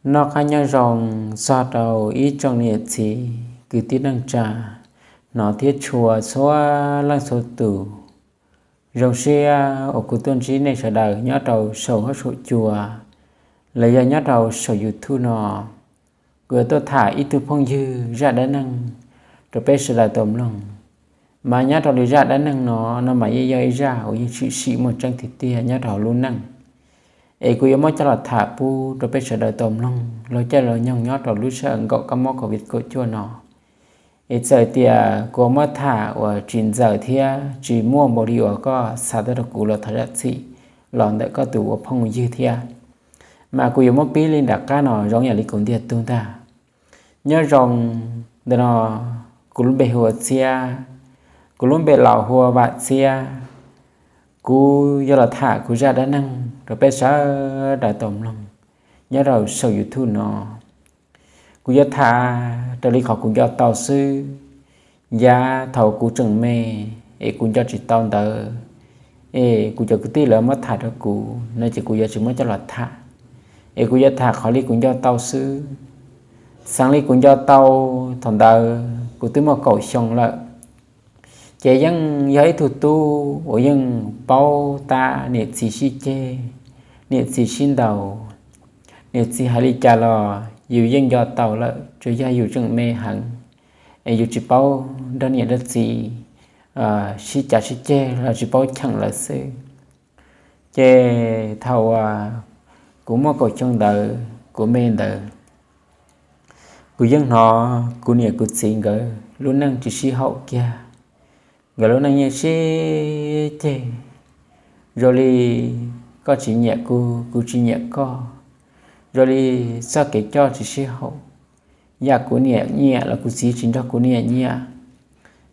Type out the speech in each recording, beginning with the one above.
Noj qab nyob zoo txog rau ib tsoom niam txiv kwv tij neej tsa, hnov thiab tshua txhua leej txhua tus. Zoo siab uas kuv tuaj ntsib nej sawv daws nyob rau saum huab saum cua los yog nyob rau saum YouTube no. Kuv yuav tuaj tham ib tug phooj ywg zaj dab neeg rau peb sawv daws tau mloog. Mas nyob rau li zaj dab neeg no, no mas yeej yog ib zaj uas yeej tshwm sim muaj tseeb tiag tiag nyob rau hauv lub neej. Es kuv yuav muab coj los tham pub rau peb sawv daws tau mloog los coj los nyoog nyob rau lub sij hawm nkaum kab mob COVID kaum cuaj no. Es txawm tias kuv muab tham uas tsis ntxaws thiab tsis muaj npaum li uas koj xav tau rau kuv los thov zam txim los ntawm koj tus ua phooj ywg thiab. Mas kuv yuav muab pib li nram qab no zoo yam li kuv ntiag tug ntag. Nyob zoo, ntawm no kuv lub npe hu ua Txiab, kuv lub npe laus hu ua Vam Txiab. Kuv yuav los tham kuv zaj dab neeg rau peb sawv daws tau mloog nyob rau saum YouTube no. Kuv yuav tham raws li qhov kuv nco tau xwb. Yav thaum kuv tseem me es kuv nco tsis tau ntawd, es kuv cov kwv tij lawv muab tham rau kuv no ces kuv yuav tsis muab coj los tham. Es kuv yuav tham qhov li kuv nco tau xwb. Xav li kuv nco tau, thaum ntawd kuv twb muaj kaum xyoo lawm. Ces yeej yog ib tug tub uas yeej paub tab niam txiv sib ceg, niam txiv sib ntaus, niam txiv hais li cas los yus yeej nco tau lawm, tsuas yog yus tseem me heev es yus tsis paub nrog niam nrog txiv sib cav sib ceg los tsis paub cheem lawv xwb. Ces thaum uas kuv muaj kaum xyoo ntawd, kuv me ntawd, kuv yeej hnov kuv niam kuv txiv nkawd lub neej tsis sib haum kiag. Nkawd lub neej yeej sib ceg, zoo li koj tsis nyiam kuv, kuv tsis nyiam koj, zoo li txoj kev coj tsis sib haum. Yam kuv niam nyiam los kuv txiv tsis nrog kuv niam nyiam,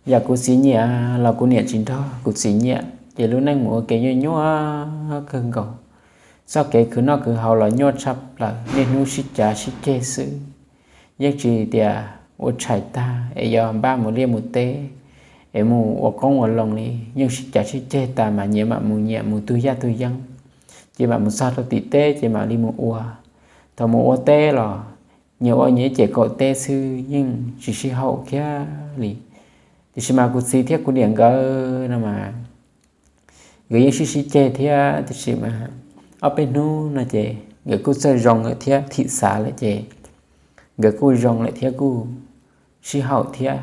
yam kuv txiv nyiam los kuv niam tsis nrog kuv txiv nyiam. Ces lub neej mus ua ke nyuaj nyuaj kawg nkaus. Txoj kev khwv noj khwv haus los nyuaj tshaj plaws, niaj hnub sib cav sib ceg xwb. Yeej tsis tias ua tshais tag es yog npaj mus liaj mus teb es mus ua qoob ua loo li, yeej sib cav sib ceg tas mas nyias mam mus nyias mus tug yaj tug yeeb, ces mam mus txog rau tim teb ces mam li mus ua. Thaum mus ua teb los nyias ua nyias ib ceg kaum teb xwb, yeej tsis sib haum kiag li. Tiam sis mas kuv txiv thiab kuv niam nkawd no mas nkawd yeej sib sib ceg thiab, tiam sis mas ob peb hnub no ces nkawd kuj txawj zoo lawm thiab, thim xav lawm ces nkawd kuj zoo lawm thiab kuj sib haum thiab.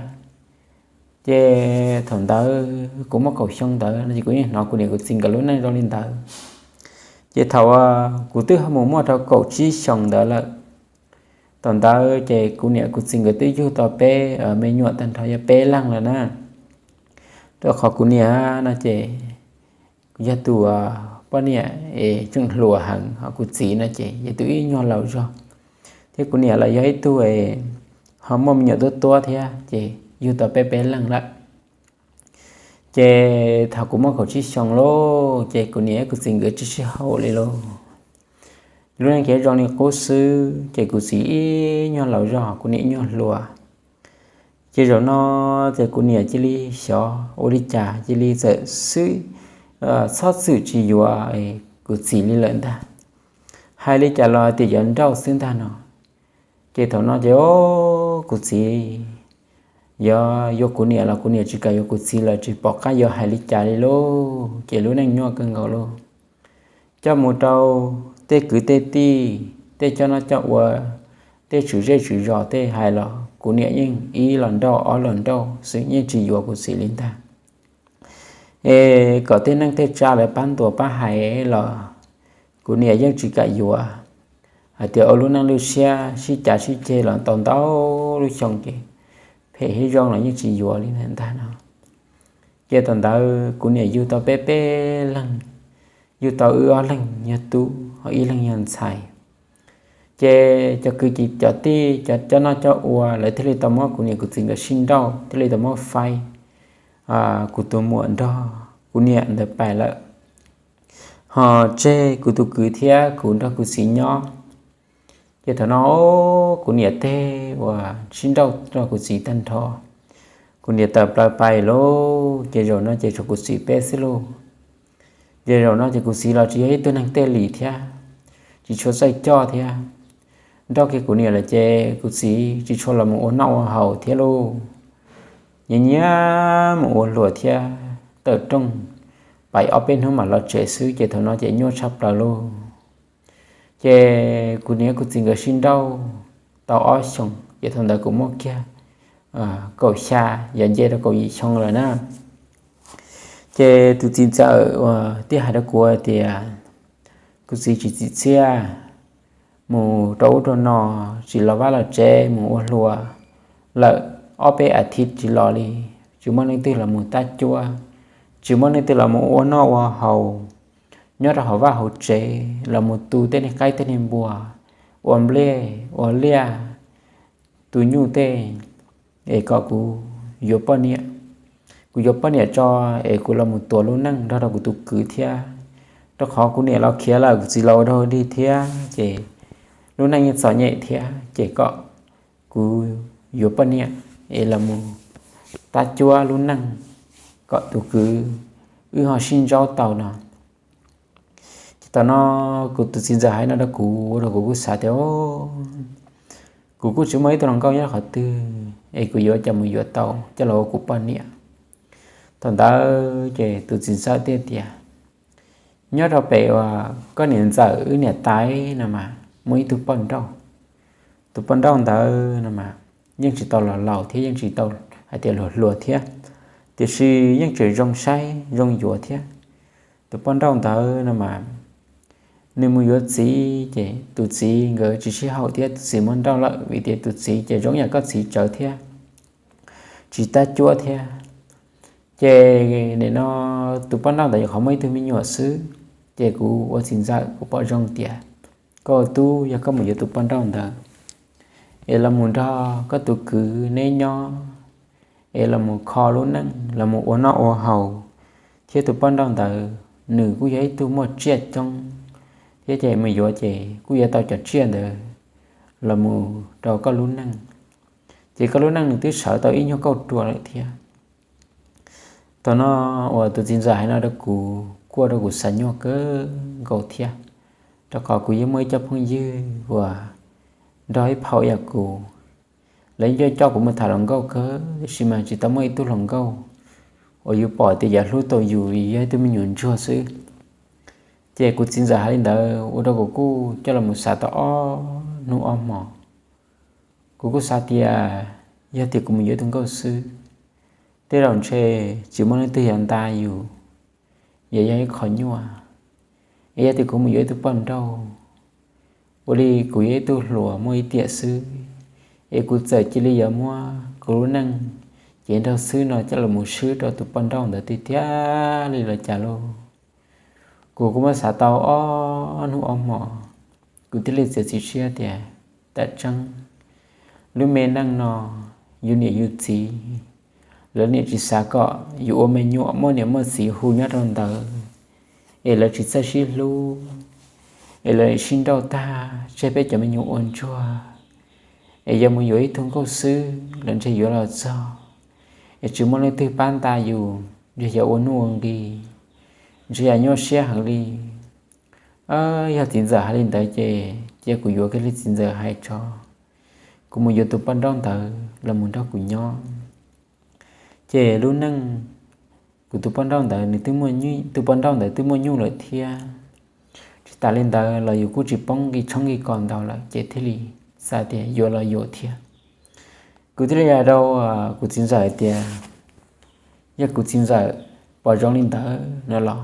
Ces thaum ntawd kuv muaj kaum xyoo ntawd no ces kuv yeej hnov kuv niam kuv txiv nkawd lub neej zoo li ntawd. Ces thaum kuv twb ho mus muaj rau kaum tsib xyoos ntawd lawm, thaum ntawd ces kuv niam kuv txiv nkawd twb yug tau peb me nyuam tag nrho yog peb leeg lawm na. Rau qhov kuv niam no ces yog tus poj niam es tseem hluas heev, ho kuv txiv no ces yog tus ib nyuag laus zog, thiab kuv niam los yog ib tug ho muaj me nyuam tuab tuab thiab, ces yug tau peb peb leeg lawm. Ces thaum kuv muaj kaum tsib xyoos lauj, ces kuv niam kuv txiv nkawd tsis sib haum li lauj. Lub neej ces zoo li qub xwb, ces kuv txiv ib nyuag laus zog, kuv niam ib nyuag hluas. Ces zaum no ces kuv niam cia li xyov ua li cas cia li txawm xwb, txhob txwm tsis yuav kuv txiv li lawm ntag. Hais li cas los tias yuav nrauj xwb ntag no. Ces thaum no ces o, kuv txiv yuav yuav kuv niam los kuv niam tsis kam yuav kuv txiv lawm, tsis pom qab yuav hais li cas li lauj. Ces lub neej nyuaj kawg nkaus lauj. Coj mus rau tej kwv tej tij, tej coj noj coj ua, tej tswv zej tswv zos tej hais los kuv niam yeej ib los nrauj ob los nrauj xwb, yeej tsis yuav kuv txiv li ntag. Es kom tej neej tej tsa lawv pab ntuas pab hais los kuv niam yeej tsis kam yuav. Hais tias ua lub neej lub siab sib cav sib ceg los tau ntau lub xyoo ces phem thiab zoo los yeej tsis yuav li ntag no. Ces thaum ntawd kuv niam yug tau peb peb leeg, yug tau wb ob leeg yog tub, ho ib leeg yog ntxhais. Ces cov kwv cov tij, cov coj noj coj ua, lawv thiaj li tau muab kuv niam kuv txiv nkawd sib nrauj, thiaj li tau muab faib kuv tus muam nrog kuv niam ntawd pais lawm. Ho tseg kuv tus kwv thiab kuv nrog kuv txiv nyob. Ces thaum no kuv niam tej uas sib nrauj rau kuv txiv tag nrho, kuv niam tawm plaws pais lauj, ces zaum no ces tshuav kuv txiv peb xwb lauj. Ces zaum no ces kuv txiv los tsis yog ib tug neeg tej lim thiab, tsis tshua txawj coj thiab. nrauj kiag kuv niam lawm ces kuv txiv tsis tshua los mus ua noj ua haus thiab lauj. Nyias nyias mus ua hluas thiab tawm rooj, pais ob peb hnub mam los tsev xwb ces thaum no ces nyuaj tshaj plaws lauj. Ces kuv niam kuv txiv nkawd sib nrauj tau ob xyoos ces thaum ntawd kuv muaj kiag kaum xya, yog nce rau kaum yim xyoo lawm na. Ces tus txiv ntxawm uas tij hais rau kuv tias kuv txiv tsis txim txiaj, mus rau ub rau no, tsis los vaj los tsev, mus ua hluas lawm ob peb a thiv tsis los li, tsis muaj leej twg los mus tab cuab, tsis muaj leej twg los mus ua noj ua haus, nyob rau hauv vaj hauv tsev los mus tu tej niag qaib tej niag npua, ua nplej ua liaj, tu nyuj tej, es kom kuv yuav poj niam. Kuv yuav poj niam tso es kuv los mus tuav lub neej nrog rau kuv tus kwv thiab, rau qhov kuv niam los khiav lawm kuv txiv los ua dog dig thiab ces lub neej yeej txom nyem thiab ces kom kuv yuav poj niam es los mus tab cuab lub neej kom tus kwv wb ho sib ntsaub tau no. Ces thaum no kuv tus txiv ntxawm hais no rau kuv ua rau kuv kuj xav tias kuv kuj tsis muaj ib tug hluas nkauj nyob qhov twg es kuv yuav cas mus yuav tau coj los ua kuv poj niam. Thaum ntawd ces tus txiv ntxawm thiaj tias nyob rau pem uas koj niam ntxawm wb niam tais no mas muaj ib tug poj nrauj. Tus poj nrauj ntawd no mas yeej tsis tau los laus thiab yeej tsis tau hais tias hluas hluas thiab, tiam sis yeej tseem zoo saib zoo yuav thiab. Tus poj nrauj ntawd no mas nws mus yuav txiv ces tus txiv nkawd tsis sib haum thiab tus txiv muab nrauj lawm vim tias tus txiv ces zoo yam koj txiv tsawv thiab tsis tab cuab thiab. Ces nim no tus poj nrauj ntawd yuav qhov muaj ib tug me nyuam xwb, ces kuv ua txiv ntxawm kuv pom zoo tias koj ua tub yog koj mus yuav tus poj nrauj ntawd es los mus nrog koj tus kwv neb nyob, es los mus kho lub neej los mus ua noj ua haus, thiab tus poj nrauj ntawd nws kuj yog ib tug muaj tsiaj coob thiab ces mus yuav ces kuj yuav tau cov tsiaj ntawd los mus rau koj lub neej, ces koj lub neej nws twb sawv tau ib nyuag kauj ruam lawm thiab. Thaum no uas tus txiv ntxawm hais no rau kuv kuj ua rau kuv xav nyuaj kawg nkaus thiab, rau qhov kuv yeej muaj ib co phooj ywg uas nrog ib phaum yam kuv, lawv yeej coj kuv mus tham hluas nkauj kawg tiam sis mas tsis tau muaj ib tug hluas nkauj uas yus pom tias yuav hlub tau yus, yog ib tug me nyuam ntsuag xwb. Ces kuv txiv ntxawm hais li ntawd ua rau kuv kuj coj los mus xav tau ob hnub ob hmo. Kuv kuj xav tias yog tias kuv mus yuav tus nkauj xwb, tej zaum ntshe tsis muaj leej twg yuav nta yus, yog yog ib qho nyuaj. Es yog tias kuv mus yuav ib tug poj nrauj, ua li kuv yog ib tug hluas muaj ib tiam xwb, es kuv txawm cia li yuav muab kuv lub neej cev nraug xwb no coj los mus swb rau tus poj nrauj ntawd tiag tiag li los cas lauj. Kuv kuj muab xav tau ob hnub ob hmo, kuv thiaj li txiav txim siab tias tam tseeb lub me neej no yus niam yus txiv, lawv niam tsis xav kom yus ua me nyuam muaj niam muaj txiv hu nyob rau ntawd, es lawv tsis txawj sib hlub, es lawv sib nrauj tag tseg peb cov me nyuam ua ntsuag, es yog mus yuav ib tug nkauj xwb los ntshe yuav los txog es tsis muaj leej twg pab nta yus, ntshe yog ua nuj ua nqi, ntshe yog nyuaj siab heev li. Yog txiv ntxawm hais li ntawd ces cia kuv yuav kiag li txiv ntxawm hais tso, kuv mus yuav tus poj nrauj ntawd los mus nrog kuv nyob. Ces lub neej kuv tus poj nrauj ntawd nws twb, tus poj nrauj ntawd twb muaj nyuj lawm thiab. Tsis tas li ntawd los yus kuj tsis poob nqi tshoob nqi kos ntau lawm ces thiaj li xav tias yuav los yuav thiab. Kuv thiaj li hais rau kuv txiv ntxawm hais tias yog kuv txiv ntxawm pom zoo li ntawd no los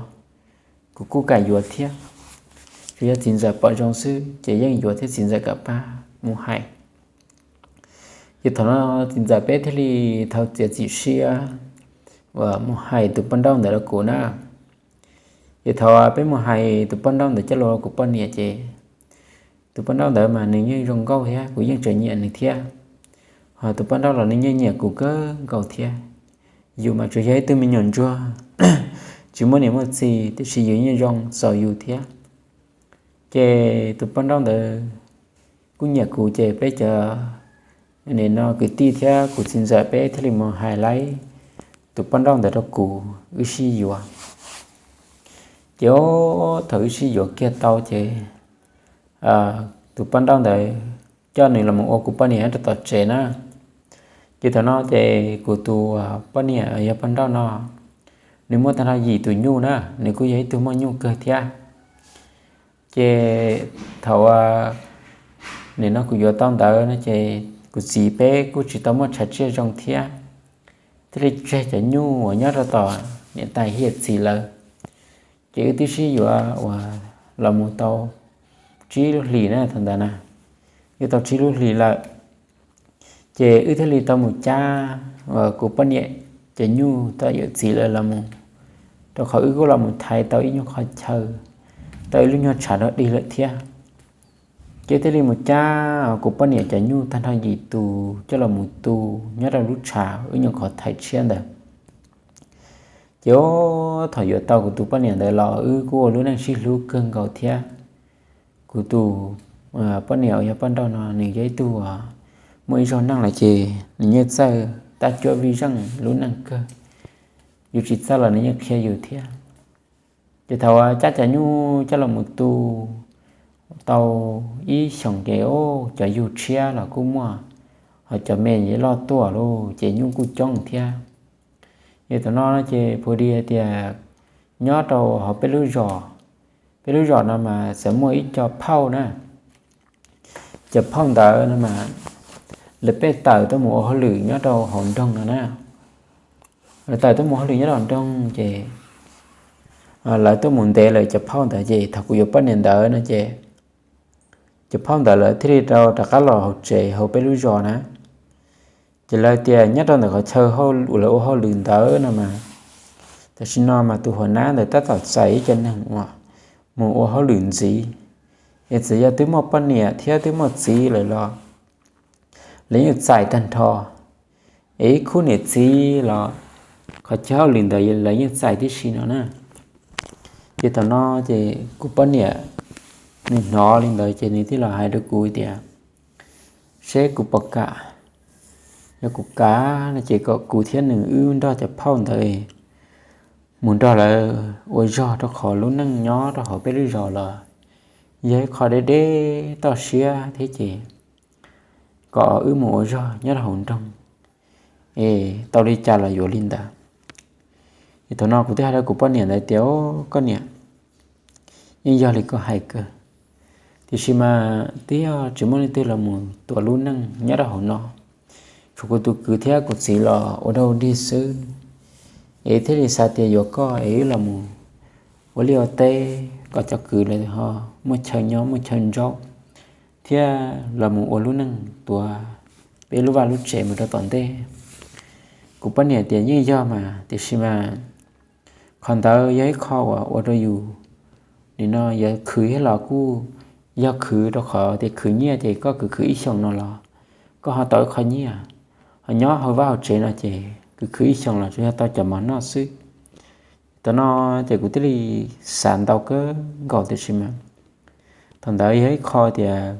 kuv kuj kam yuav thiab. Tsuas yog txiv ntxawm pom zoo xwb ces yeej yuav thiab txiv ntxawm kam pab mus hais. Ces thaum no txiv ntxawm peb thiaj li tau txiav txim siab uas mus hais tus poj nrauj ntawd rau kuv na. Ces thaum peb mus hais tus poj nrauj ntawd coj los ua kuv poj niam ces tus poj nrauj ntawd mas nws yeej zoo nkauj thiab kuv yeej tseem nyiam nws thiab. Ho tus poj nrauj los nws yeej nyiam kuv kawg nkaus thiab. Yus mas tsuas yog ib tug me nyuam ntsuag tsis muaj niam muaj txiv tiam sis yus yeej zoo txaus yus thiab. Ces tus poj nrauj ntawd kuj nyiam kuv ces peb cov, nim no kwv tij thiab kuv txiv ntxawm peb thiaj li mus hais laib tus poj nrauj ntawd rau kuv wb sib yuav. Ces thaum wb sib yuav kiag tau ces tus poj nrauj ntawd coj nws los mus ua kuv poj niam nyob rau tom tsev na. Ces thaum no ces kuv tus poj niam yog poj nrauj no, nws muaj tag nrho yim tus nyuj na, nws kuj yog ib tug muaj nyuj kawg thiab. Ces thaum nim no kuv yuav tau ntawd no ces kuv txiv peb kuj tsis tau muaj tshav tsiaj zoo thiab, thiaj li tseg cov nyuj uas nyob rau tom niam tais thiab yawm txiv lawv. Ces wb twb sib yuav uas los mus tau tsib lub hlis na thaum ntawd na, yuav tau tsib lub hlis lawm. Ces wb thiaj li tau mus cab uas kuv poj niam cov nyuj tom yawm txiv lawv los mus, rau qhov wb kuj los mus thaiv tau ib nyuag qhov chaw, tau ib lub nyuag tshav rog dig lawm thiab. Ces thiaj li mus cab kuv poj niam cov nyuj tag nrho yim tus coj los mus tu nyob rau lub tshav wb nyuam qhuav thaiv tshiab ntawd. Ces thaum yuav tau kuv tus poj niam ntawd los wb kuj ua lub neej sib hlub kawg nkaus thiab. Kuv tus poj niam uas yog poj nrauj no nws yog ib tug muaj ib zaug neeg lawm ces nws yeej txawj tab cuab vij zeej lub neej kawg, yus tsis txawj los nws yeej qhia yus thiab. Ces thaum cab cov nyuj coj los mus tu tau ib xyoos ces cov yug tshiab los kuj muaj, ho cov me loj tuaj lawm ces nyuj kuj coob thiab. Ces thaum no ces pus di hais tias nyob rau hauv peb lub zos, peb lub zos no mas txawm muaj ib co phauj na. Cov phauj ntawd no mas lawv pheej tawm tuaj mus ua hauj lwm nyob rau hauv nroog no na. Lawv tawm tuaj mus hauj lwm nyob rau hauv nroog ces lawv tuaj mus ntev lawm cov phauj ntawd ces thaum kuv yuav poj niam ntawd no ces cov phauj ntawd lawv thiaj li rov qab los hauv tsev hauv peb lub zos na. Ces lawv tias nyob rau ntawm qhov chaw lawv ua hauj lwm ntawd no mas, tam sim no mas tus huas nab ntawd tab tom txais ib co neeg uas mus ua hauj lwm ntxiv. Es txawm yog twb muaj poj niam thiab twb muaj txiv lawm los lawv yeej txais tag nrho. Es ib khub niam txiv los qhov chaw hauj lwm ntawd lawv yeej txais tib si no na. Ces thaum no ces kuv poj niam nws hnov li ntawd ces nws thiaj los hais rau kuv tias seb kuv puas kam. Yog kuv kam no ces kom kuv thiab nws wb nrog cov phauj ntawd mus nrog lawv ua zog, rau qhov lub neej nyob rau hauv peb lub zos los yog ib qho deb deb toj siab thiab ces kom wb mus ua zog nyob rau hauv nroog es tau li cas los yuav li ntawd. Es thaum no kuv thiaj hais rau kuv poj niam ntawd tias, Koj niam, yeej yog li koj hais kawg, tiam sis mas twb yog tsis muaj leej twg los mus tuav lub neej nyob rau hauv no, tshuav kuv tus kwv thiab kuv txiv los ua dog dig xwb. Es thiaj li xav tias yuav koj es wb los mus ua liaj ua teb kom cov kwv lawv ho muaj chaw nyob muaj chaw ntsaub thiab los mus ua lub neej tuav peb lub vaj lub tsev mus rau tom ntej. Kuv poj niam tias, Yeej yog mas, tiam sis mas qhov ntawd yog ib qho uas ua rau yus, nim no yuav khwv thiab los kuj yog khwv, rau qhov tias khwv nyiaj ces koj khwv khwv ib xyoos no los koj ho tau ib qho nyiaj, ho nyob hauv vaj hauv tsev no ces khwv khwv ib xyoos los tsuas yog tau cov mov noj xwb. Thaum no ces kuv thiaj li xav ntau kawg nkaus, tiam sis mas thaum ntawd yog ib qho tias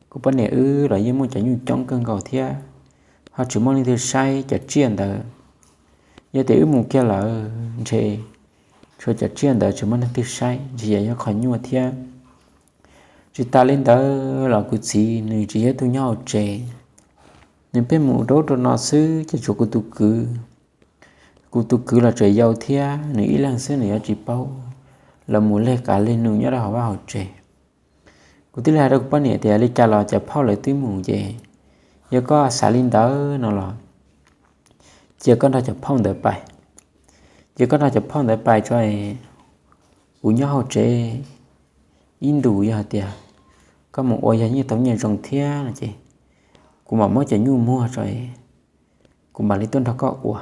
kuv poj niam wb los yeej muaj cov nyuj coob kawg nkaus thiab ho tsis muaj leej twg saib cov tsiaj ntawd. Yog tias wb mus kiag lawm ntshe tshuav cov tsiaj ntawd tsis muaj leej twg saib, ntshe yog qhov nyuaj thiab. Tsis tas li ntawd los kuv txiv nws tsis yog tus nyob hauv tsev, nws pheej mus rau ub rau no xwb ces tshuav kuv tus kwv. Kuv tus kwv los tseem yau thiab, nws ib leeg xwb nws yuav tsis paub los mus leg qav leg num nyob rau hauv vaj hauv tsev. Kuv thiaj li hais rau kuv poj niam tias, Li cas los cov phauj lawv twb mus ces yog koj xav li ntawd no los cia koj nrog cov phauj ntawd pais. Cia koj nrog cov phauj ntawd pais tso, kuv nyob hauv tsev ib ntus, yog hais tias koj mus ua yog yeej tau nyiaj zoo thiab no ces kuv mam muab cov nyuj muag tso, kuv mam li tuaj nrog koj ua.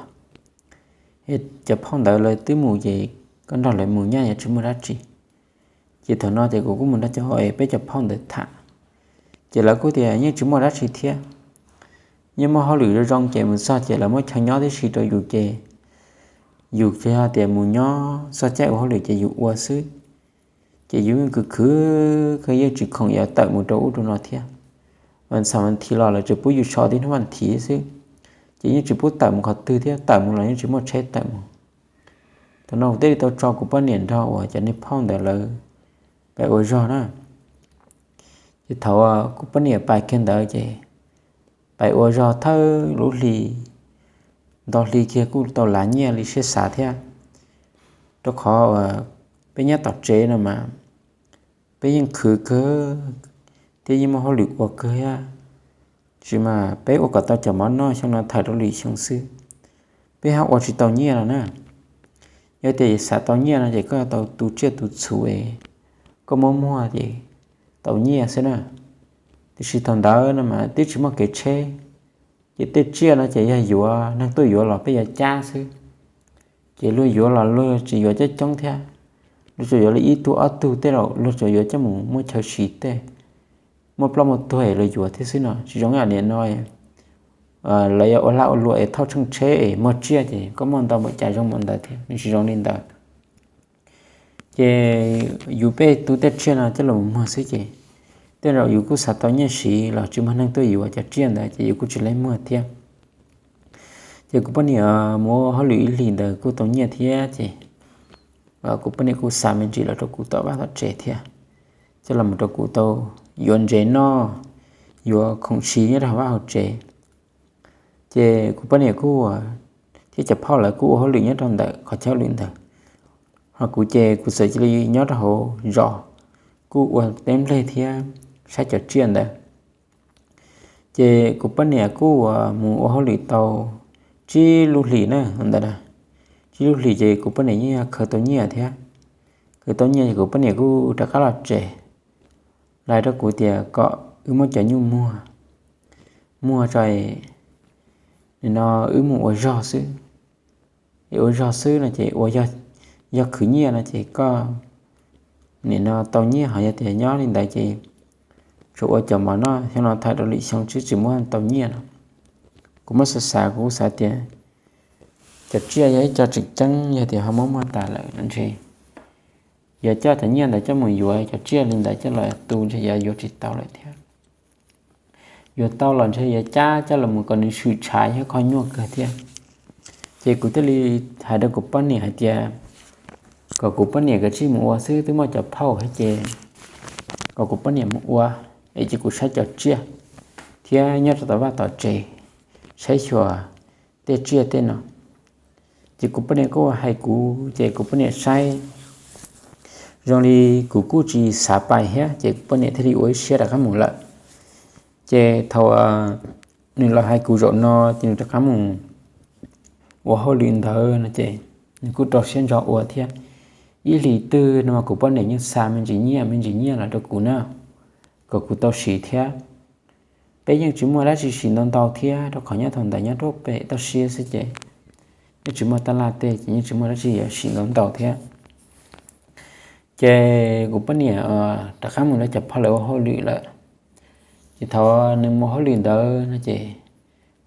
Cov phauj ntawd lawv twb mus ces koj nrog lawv mus nyaj yuav tsis muaj dab tsi. Ces thaum no ces kuv kuj mus nrog cov, peb cov phauj ntawd tham, ces lawv kuj tias yeej tsis muaj dab tsi thiab, yeej muaj hauj lwm zoo zoo ces mus txog ces lawv muab chaw nyob tib si rau yus ces yus ces yog tias mus nyob txog caij ua hauj lwm ces yus ua xwb. Ces yus yeej khwv khwv, yeej tsis khoom yuav tawm mus rau ub rau no thiab. Vas xaum vas thiv los lawv tsuas pub yus so tib hnub vas thiv xwb, ces yeej tsis pub tawm mus qhov twg thiab, tawm mus los yeej tsis muaj tsheb tawm mus. Thaum no kuv thiaj li tau tso kuv poj niam nrog uas cov niag phauj ntawd lawv pem ua zog na. Ces thaum kuv poj niam pais kiag ntawd ces pais ua zog thawj lub hli, nto hli kiag kuj tau lav nyiaj li siab xav thiab, rau qhov peb nyob tom tsev no mas peb yeej khwv kawg thiab yeej muaj hauj lwm ua kawg thiab. Tiam sis mas peb ua kom tau cov mov noj xyoo no thawm rau lwm xyoo xwb, peb ho ua tsis tau nyiaj no na. Yog tias xav tau nyiaj no ces koj tau tu tsiaj tu txhu, koj muab muag ces tau nyiaj xwb na. Tiam sis thaum ntawd no mas twb tsis muaj kev tsheb, ces tej tsiaj no ces yog yuav neeg tuaj yuav los peb yuav cab xwb. Ces luag yuav los luag tsis yuav coob coob thiab, luag tsuas yuav li ib tug ob tug tej, luag tsuas yuav coj mus muab chaw siv tej, muaj ploj muaj tuag luag yuav thiab xwb no. Tsis zoo ib yam li no, lawv yuav ua lag ua luam es thauj tsheej tsheb es muag tsiaj ces koj muaj ntau npaum cas zoo npaum ntawd thiab, nws tsis zoo li ntawd. Ces yus peb tu tej tsiaj no coj los muag xwb ces tej zaum yus kuj xav tau nyiaj siv los tsis muaj neeg tuaj yuav cov tsiaj ntawd ces yus kuj tsis lam muag thiab. Ces kuv poj niam mus ua hauj lwm ib hlis ntawd kuj tau nyiaj thiab ces kuv poj niam kuj xa me ntsis los rau kuv tom vaj tom tsev thiab, coj los rau kuv tau yuav ntsev noj, yuav khoom siv nyob rau vaj hauv tsev. Ces kuv poj niam kuj thiab cov phauj lawv kuj ua hauj lwm nyob rau ntawm qhov chaw hauj lwm ntawd, ho kuv ces kuv txawm cia li nyob rau hauv zos, kuj ua teb nplej thiab saib cov tsiaj ntawd. Ces kuv poj niam kuj mus ua hauj lwm tau tsib lub hlis na ntawd, tsib lub hlis ces kuv poj niam yeej khaws tau nyiaj thiab. Khaws tau nyiaj ces kuv poj niam kuj rov qab los tsev, hais rau kuv tias kom wb muab cov nyuj muag, muag tso, nim no wb mus ua zog xwb. Ua zog xwb no ces ua, yog khwv nyiaj no ces koj nim no tau nyiaj, ho yog tias nyob li ntawd ces tsuas ua cov mov noj xyoo no thawm rau lwm xyoo xwb tsis muaj tau nyiaj no. Kuv muab xav xav kuv xav tias cov tsiaj yog ib co tseem ceeb, yog tias ho muab muag tas lawm no ntshe yuav coj cov nyiaj ntawd coj mus yuav cov tsiaj li ntawd coj los tu ntshe yuav yuav tsis tau lawm thiab. Yuav tau los ntshe yuav cab coj los mus kom nws swm tshav thiab qhov nyuaj kawg thiab. Ces kuv thiaj li hais rau kuv poj niam hais tias kom kuv poj niam kav tsij mus ua xwb, twb muaj cov phauj thiab ces kom kuv poj niam mus ua, es cia kuv saib cov tsiaj thiab nyob rau tom vaj tom tsev saib xyuas tej tsiaj tej no. Ces kuv poj niam kuj hais kuv ces kuv poj niam saib zoo li kuv kuj tsis xav pais thiab ces kuv poj niam thiaj li ua ib siab rov qab mus lawm. Ces thaum nws los hais kuv zaum no ces nws rov qab mus ua hauj lwm ntawd no ces nws kuj rau siab ntso ua thiab. Ib hlis twg no mas kuv poj niam yeej xa me ntsis nyiaj me ntsis nyiaj los rau kuv na, kom kuv tau siv thiab. Peb yeej tsis muaj dab tsi siv ntau ntau thiab rau qhov nyob thaum ntawd nyob rau pem toj siab xwb ces yeej tsis muaj taj laj tej ces yeej tsis muaj dab tsi yuav siv ntau ntau thiab. Ces kuv poj niam rov qab mus nrog cov phauj lawv ua hauj lwm lawm. Ces thaum nws mus hauj lwm ntawd no ces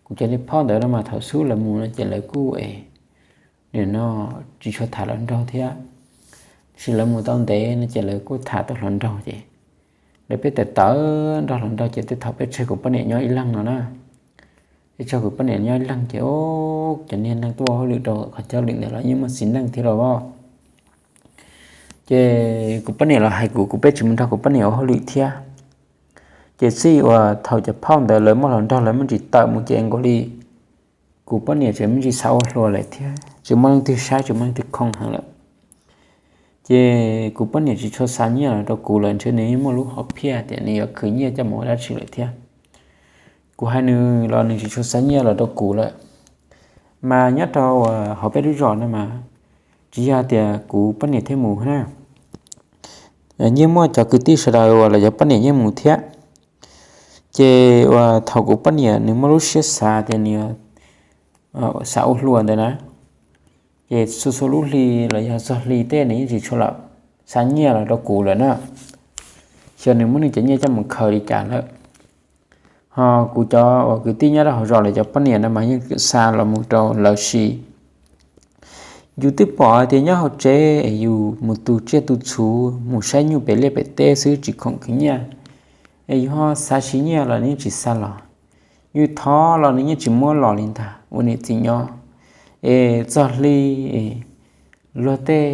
kuv cov niag phauj ntawd no mas thaum xub lawv mus no ces lawv kuj es nim no tsis tshua tham hluas nraug thiab, tiam sis lawv mus tau ntev no ces lawv kuj tham tau hluas nraug ces lawv pheej tawm tawm nrog hluas nraug ces tej thaum peb tseg kuv poj niam nyob ib leeg no na. Peb tseg kuv poj niam nyob ib leeg ces cov niag neeg tuaj ua hauj lwm rau qhov chaw hauj lwm ntawd los yeej muaj txiv neej thiab los as. Ces kuv poj niam los hais kuv, kuv pheej tsis mus nrog kuv poj niam ua hauj lwm thiab. Ces txij uas thaum cov phauj ntawd lawv muaj hluas nraug lawv muaj ntsis tawm mus ces nkaus li kuv poj niam tseem muaj ntsis xav ua hluas lawm thiab tsis muaj leej twg saib tsis muaj leej twg khoo heev lawm. Ces kuv poj niam tsis tshua xa nyiaj los rau kuv lawm, ntshe nws muaj lub hom phiaj tias nws yuav khwv nyiaj coj mus ua dab tsi lawm thiab. Kuv hais nws los nws tsis tshua xa nyiaj los rau kuv lawm. Mas nyob rau hauv peb lub zos no mas tsis yog tias kuv poj niam thiaj mus na, yeej muaj cov kwv tij sawv daws uas lawv cov poj niam yeej mus thiab. Ces uas thaum kuv poj niam nws muaj lub siab xav tias nws xav ua hluas ntawd na, ces txhua txhua lub hli los yog txog hli tej nws yeej tsis tshua los xa nyiaj los rau kuv lawm na. Xyov nws muab nws cov nyiaj coj mus khaws li cas lawm. Ho kuv cov uas kwv tij nyob rau hauv zos lawv cov poj niam no mas yeej xa los mus rau lawv siv. Yus twb pom hais tias nyob hauv tsev es yus mus tu tsiaj tu txhu, mus saib nyuj pem liaj pem teb xwb tsis khoom khwv nyiaj, es yus ho xav siv nyiaj los nws yeej tsis xa los, yus thov los nws yeej tsis muab los li ntag ua niam txiv nyob. Es txog hli luag tej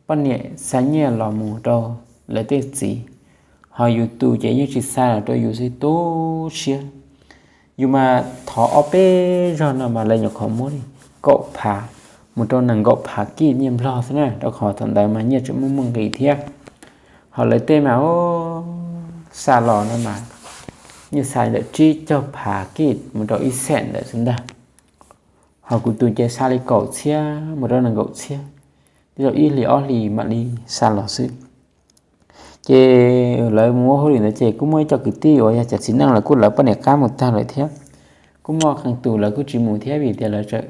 poj niam xa nyiaj los mus rau lawv tej txiv, Ho yus tus ces yeej tsis xa los rau yus xwb, tu siab. Yus mas thov ob peb zaug no mas lawv nyuam qhuav muab li kaum phav mus rau nees nkaum phav kij nyiaj nplog xwb na, rau qhov thaum ntawd mas nyiaj tseem muaj muaj nqis thiab. Ho lawv tej mas xa los no mas nyiaj xa ntawm tsib caug phav kij mus rau ib xees ntawd xwb ntag. Ho kuv tus ces xa li kaum txhiab mus rau nees nkaum txhiab, tej zaum ib hlis ob hlis mam li xa los xwb. Ces lawv mus ua hauj lwm ntawd ces kuj muaj ib co kwv tij uas yog cov txiv neej lawv kuj lawv poj niam qab mus tag lawm thiab. Kuj muaj qee tus lawv kuj tsis mus thiab vim tias lawv tseem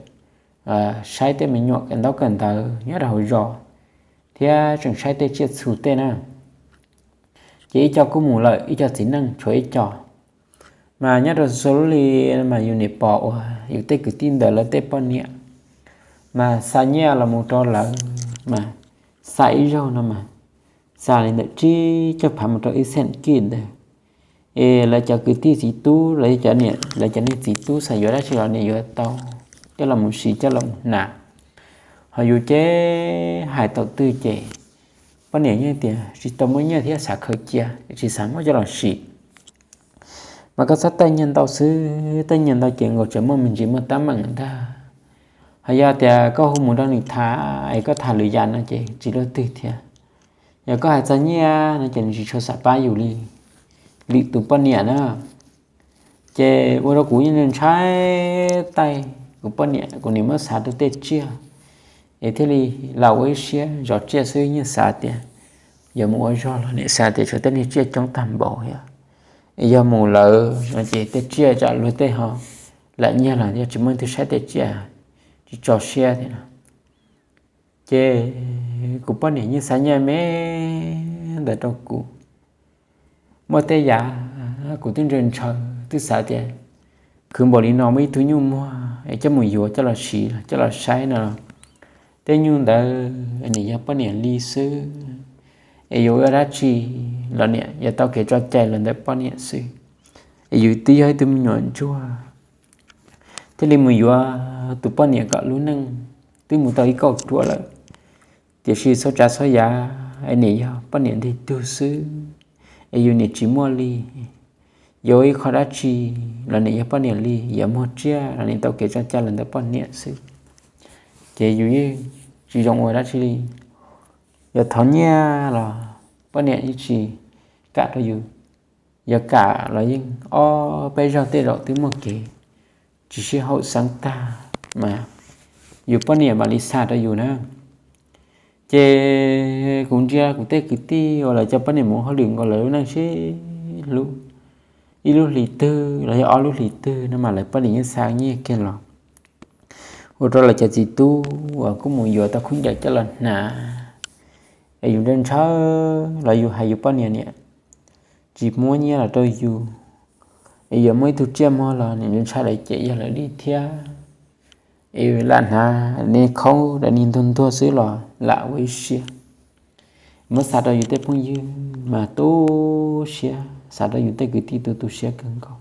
saib tej me nyuam kawm ntaub kawm ntawv nyob rau hauv zos thiab tseem saib tej tsiaj txhu tej na. Ces ib co kuj mus lawm, ib co txiv neej tshuav ib co. Mas nyob rau xua lub li mas yus niam pom uas yus tej kwv tij ntawd lawv tej poj niam mas xa nyiaj los mus rau lawv mas xa ib zaug no mas xa li ntawm tsib caug phav mus rau ib xees kij ntawd. Es lawv cov kwv tij txiv tub, lawv cov niam, lawv cov niag txiv tub xav yuav dab tsi los niam yuav tau, coj los mus siv coj los mus hnav. Ho yus ces hais thaum twg ces poj niam yeej tias tsis tau muaj nyiaj thiab xav khaws cia, tsis xav muab coj los siv. Mas koj txhob taij nyiaj ntau xwb, taij nyiaj ntau ces nkaus tseem muaj me ntsis muaj teeb meem ntag. Ho yog tias koj hu mus rau nws tham es koj tham lwm yam no ces tsis luaj twg thiab. Yog koj hais txog nyiaj no ces nws tsis tshua xav pab yus li, lwm tus poj niam na. Ces ua rau kuv yeej ntshai taij kuv poj niam, kuv niam muab xav rau tej tsiaj es thiaj li lam ua ib siab zov tsiaj xwb, yeej xav tias yog mus ua zog los niam xav tias tshuav tej niag tsiaj coob tag npaum thiab. Es yog mus lawm no ces tej tsiaj tsam luag tej ho lam nyiag los yog tsis muaj leej twg saib tej tsiaj, tsis tso siab thiab no. Ces kuv poj niam yeej xa nyiaj me ntawd rau kuv. Muaj tej yam kuv twb ntshaw ntshaw twb xav tias khwv npaum li no muaj ib tug nyuj muag es coj mus yuav coj los siv los coj los saib no, tej nyuj ntawd niam yog poj niam li xwb, es yuav ua dab tsi los niam yog tau kev tso cai los ntawm poj niam xwb, es yus twb yog ib tug me nyuam ntsuag. Thiaj li mus yuav tus poj niam kom lub neej twb mus tau ib kauj ruam lawm, tiam sis txhua tsav txhua yam es niam yog poj niam ntig tug xwb, es yus niam tsis muaj li. Yuav ib qho dab tsi los niam yog poj niam li, yuav muag tsiaj los niam tau kev tso cai los ntawm poj niam xwb. Ces yus yeej tsis zoo ua dab tsi li. Yog thov nyiaj los poj niam yeej tsis kam rau yus, yog kam los yeej ob peb zaug tej zaum twb muaj kev tsis sib haum xeeb tag mas yus poj niam mam li xa rau yus na. Ces kuv ntsia kuv tej kwv tij uas lawv cov poj niam mus hauj lwm nkaus lawv lub neej sib hlub, ib lub hlis twg los yog ob lub hlis twg no mas lawv poj niam yeej xa nyiaj kiag los ua rau lawv cov txiv tub uas kuj mus yuav tau khaub ncaws coj los hnav. Es yus ntshaw ntshaw los yus hais yus poj niam, niam tsis muab nyiaj los rau yus, es yuav muaj ib tug tsiaj muag los niam ntshai lawv cem yog lawv li thiab. Es lam hnav niag khaub niag ntuag ntuag xwb los lam ua ib siab. Muab xa rau yus tej phooj ywg mas tu siab, xa rau yus tej kwv tij tu tu siab kawg nkaus.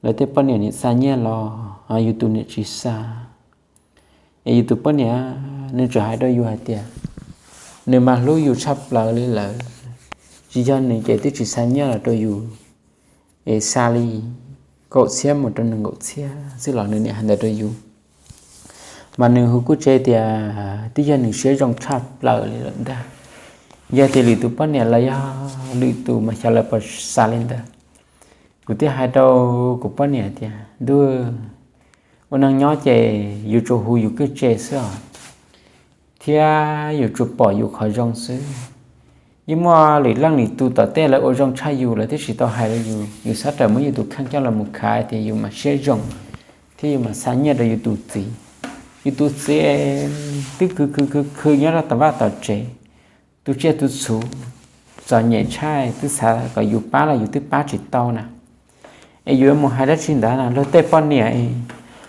Lawv tej poj niam niam xa nyiaj los yus tus niam tsis xa. Es yus tus poj niam nws tseem hais rau yus hais tias nws mas hlub yus tshaj plaws li lawm, tsis yog nws ces twb tsis xa nyiaj los rau yus, es xa li kaum txhiab mus rau nees nkaum txhiab xwb los nws niam hais ntawd rau yus. Mas nws hu kuj tseeb tias twb yog nws siab zoo tshaj plaws li lawm ntag. Yog tias lwm tus poj niam los yog lwm tus mas xyov lawv puas xa li ntawd. Kuv thiaj hais rau kuv poj niam tias, ntuj, ua neej nyob ces yus tsuas hu yus kwj tse xwb os, thiab yus tsuas pom yus qhov zoo xwb. Yeej muaj lwm leej lwm tus tom tej lawv ua zoo tshaj yus lawv twb tsis tau hais rau yus, yus xav rawm muab yus tus kheej coj los mus khav tias yus mas siab zoo thiab yus mas xa nyiaj rau yus tus txiv. Yus tus txiv twb khwv khwv khwv khwv nyob rau tom vaj tom tsev, tu tsiaj tu txhu txom nyem tshaj, twb xav kom yus pab los yus twb pab tsis tau na. Es yus yuav mus hais dab tsi ntawd na, luag tej poj niam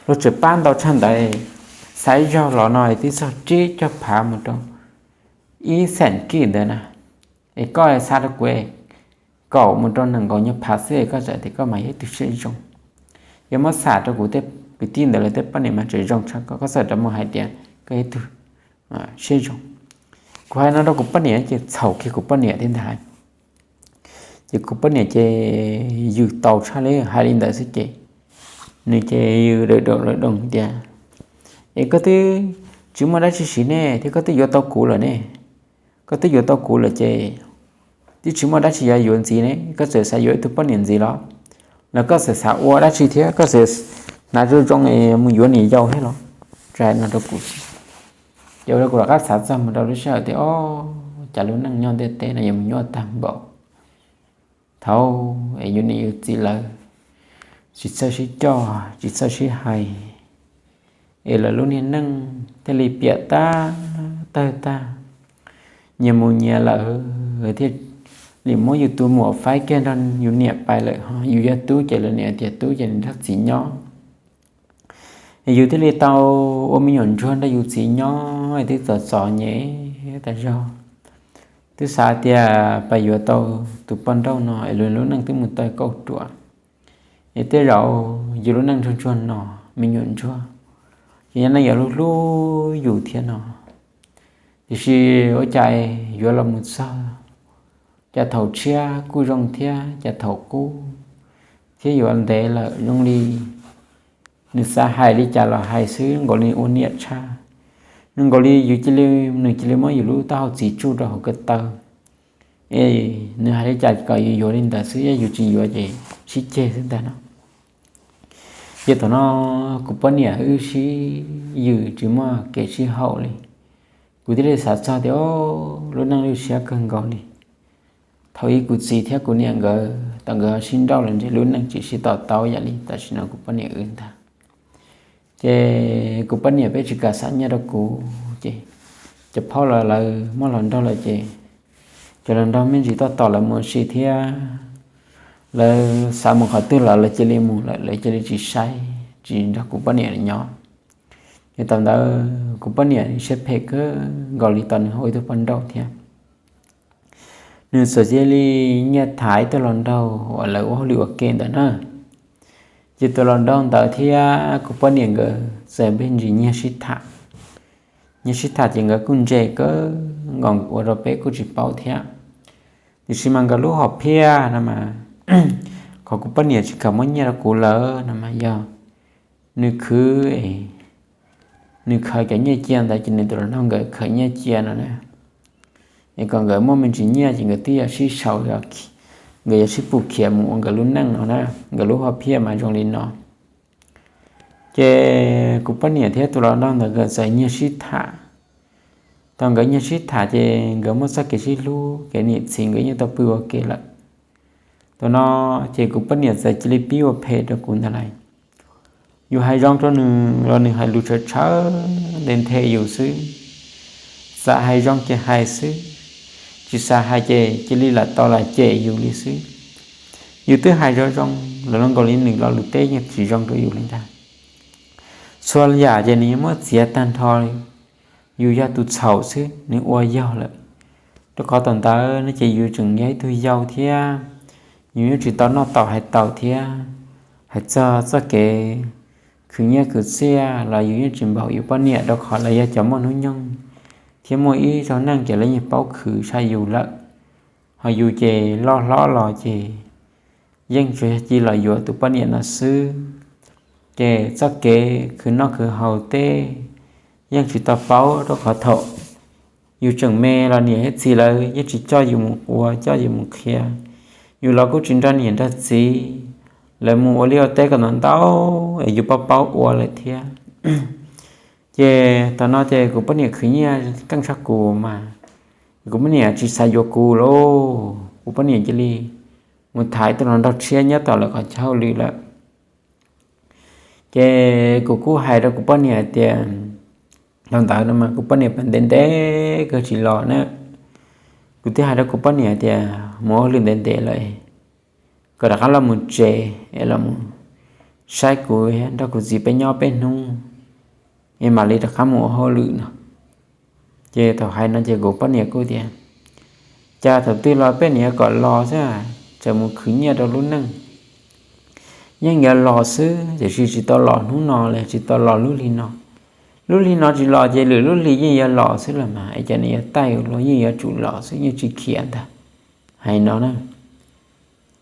luag tseem pab ntau tshaj ntawd. Xa ib zaug los no twb txog tsib caug phav mus rau ib xeem kij ntawd na. Es koj xa rau kuv kaum mus rau nees nkaum nyuag phav xwb koj txawm tias koj mas yog ib tug siab zoo. Yog muab xa rau kuv tej kwv tij ntawd lawv tej poj niam mas tseem zoo tshaj koj, koj txawm rov mus hais tias koj yog ib tug siab zoo. Kuv hais no rau kuv poj niam ces txhaum kiag kuv poj niam thiab ntag. Ces kuv poj niam ces yws tau tshaj li hais li ntawd xwb ces nws ces yws dawm doom dawm doom tias, Es koj twb tsis muaj dab tsi siv ne thiab koj twb yuav tau kuv lawm ne. Koj twb yuav tau kuv lawm ces twb tsis muaj dab tsi yuav yuav ntxiv ne, koj txawm xav yuav ib tug poj niam ntxiv los, los koj txawm xav ua dab tsi thiab koj txawm hnav zoo zoo es mus yuav niam yau thiab los? Tsis hais no rau kuv xwb, ces ua rau kuv rov qab xav txog mus rau lub sij hawm tias, o, cas lub neej nyob ntiaj teb no yuav mus nyuaj tag npaum. Thaum es yus niam yus txiv lawv tsis txawj sib coj tsis txawj sib hais, es lawv lub niag neej thiaj li piam tag tawg tag, nyias mus nyias lawm thiaj li muab yus tus muam faib kiag nrog yus niam pais lawm. Ho yus yog tub ces lawv niam tias tub ces nws nrog txiv nyob. Yus thiaj li tau ua me nyuam ntsuag nrog yus txiv nyob es twb txom txom nyem tas zog. Twb xav tias pais yuav tau tus poj nrauj no es lub neej twb mus tau kauj ruam, es tej zaum yus lub neej ntsuag ntsuag no, me nyuam ntsuag, ces nyob neej yuav hlub hlub yus thiab no. Tiam sis ua cas yuav los mus txog, cas thaum tshiab kuj zoo thiab cas thaum qub thiab yuav ntev lawm zoo li nws xav hais li cas los hais xwb, zoo nkaus li ua niam tshaj, zoo nkaus li yus cia li, nws cia li muab yus lub taub hau txiv tsuj rau hauv ko taw, es nws hais li cas kom yus yuav li ntawd xwb, yog yus tsis yuav ces sib ceg xwb ntag no. Ces thaum no kuv poj niam wb sib yws tsis muaj kev sib haum li, kuv thiaj li xav txog tias, o, lub neej lub siab kawg nkaus li. Thaum ub kuv txiv thiab kuv niam nkawd tau nkawd sib nrauj los ntshe lub neej tsis sib to taub yam li tam sim no kuv poj niam wb ntag. Ces kuv poj niam peb tsis kam xa nyiaj rau kuv ces cov phauj los lawv muaj hluas nraug lawm ces cov hluas nraug me ntsis tuaj tos lawv mus ua si thiab, lawv xav mus qhov twg los lawv cia li mus lawm, lawv cia li tsis saib tsis nrog kuv poj niam nyob. Ces thaum ntawd kuv poj niam siab phem kawg nkaus li tau nws hu ib tug poj nrauj thiab. Nws txawm cia li nyiag tham ib tug hluas nraug uas lawv ua hauj lwm ua ke ntawd na. Ces tus hluas nraug ntawd thiab kuv poj niam nkawd txawm pheej ntsis nyiag sib tham. Nyiag sib tham ces nkawd kuj ntse kawg nkaus ua rau peb kuj tsis paub thiab. Tiam sis mas nkawd lub hom phiaj no mas, qhov kuv poj niam tsis kam muab nyiaj rau kuv lawm no mas yog nws khwv, nws khaws cov nyiaj cia ntawd ces nws tus hluas nraug nkawd khaws nyiaj cia no na. Es kom nkawd muaj me ntsis nyiaj ces nkawd twb yuav sib sau, nkawd yuav sib pus khiav mus ua nkawd lub neej no na. Nkawd lub hom phiaj mas zoo li no. Ces kuv poj niam thiab tus hluas nraug ntawd nkawd txawm nyiag sib tham. Thaum nkawd nyiag sib tham ces nkawd muaj txoj kev sib hlub, kev niam txiv nkawd yeej tau pw ua ke lawm. Thaum no ces kuv poj niam txawm cia li pib ua phem rau kuv ntag lauj. Yus hais zoo rau nws los nws hais lus tshawv tshawv nthe nthe yus xwb. Xav hais zoo ces hais xwb, tsis xav hais ces cia li lam tau lam cem yus li xwb. Yus twb hais zoo zoo los zoo nkaus li nws lo lus teb yeej tsis zoo rau yus li ntag. Txhua yam ces nws yeej muab txiav tag nrho li. Yus yog tus txhaum xwb, nws ua yog lawm. Rau qhov thaum ntawd no ces yus tseem yog ib tug yau thiab, yus yeej tsis tau noj tau hais tau thiab. Hais txog txoj kev khwv nyiaj khwv txiaj los yus yeej tsis npaum yus poj niam, rau qhov lawv yog cov muaj hnub nyoog thiab muaj ib zaug neej ces lawv yeej paub khwv tshaj yus lawm. Ho yus ces loj hlob los ces yeej tsuas yog cia los yuav tus poj niam no xwb. Ces txoj kev khwv noj khwv haus teb yeej tsis tau paub, rau qhov thaum yus tseem me los niam thiab txiv lawv yeej tsis coj yus mus ua, coj yus mus qhia. Yus los kuj tsis nrog niam nrog txiv lawv mus ua liaj ua teb kom ntau ntau es yus paub paub ua lawm thiab. Ces thaum no ces kuv poj niam khwv nyiaj keej tshaj kuv mas, kuv poj niam tsis xav yuav kuv lauj. Kuv poj niam cia li mus tham tus hluas nraug tshiab nyob tom lawv qhov chaw hauj lwm lawm. Ces kuv kuj hais rau kuv poj niam hais tias, thaum ntawd no mas kuv poj niam pheej ntev ntev kawg tsis los na. Kuv thiaj hais rau kuv poj niam hais tias mus ua hauj lwm ntev ntev lawm, kom rov qab los mus tsev es los mus saib kuv, nrog kuv txiv peb nyob peb hnub es mam li rov qab mus ua hauj lwm no. Ces thaum hais no ces kuv poj niam kuj tias, cas thaum twg los peb niam kom los xwb, tseem mus khwv nyiaj rau lub neej. Yeej yuav los xwb tiam sis tsis tau los hnub no los tsis tau los lub hli no. Lub hli no tsis los ces lwm lub hli yeej yuav los xwb los mas, es cas nws yuav taij ua luaj, yeej yuav tsum los xwb, yeej tsis khiav ntag. Hais no na.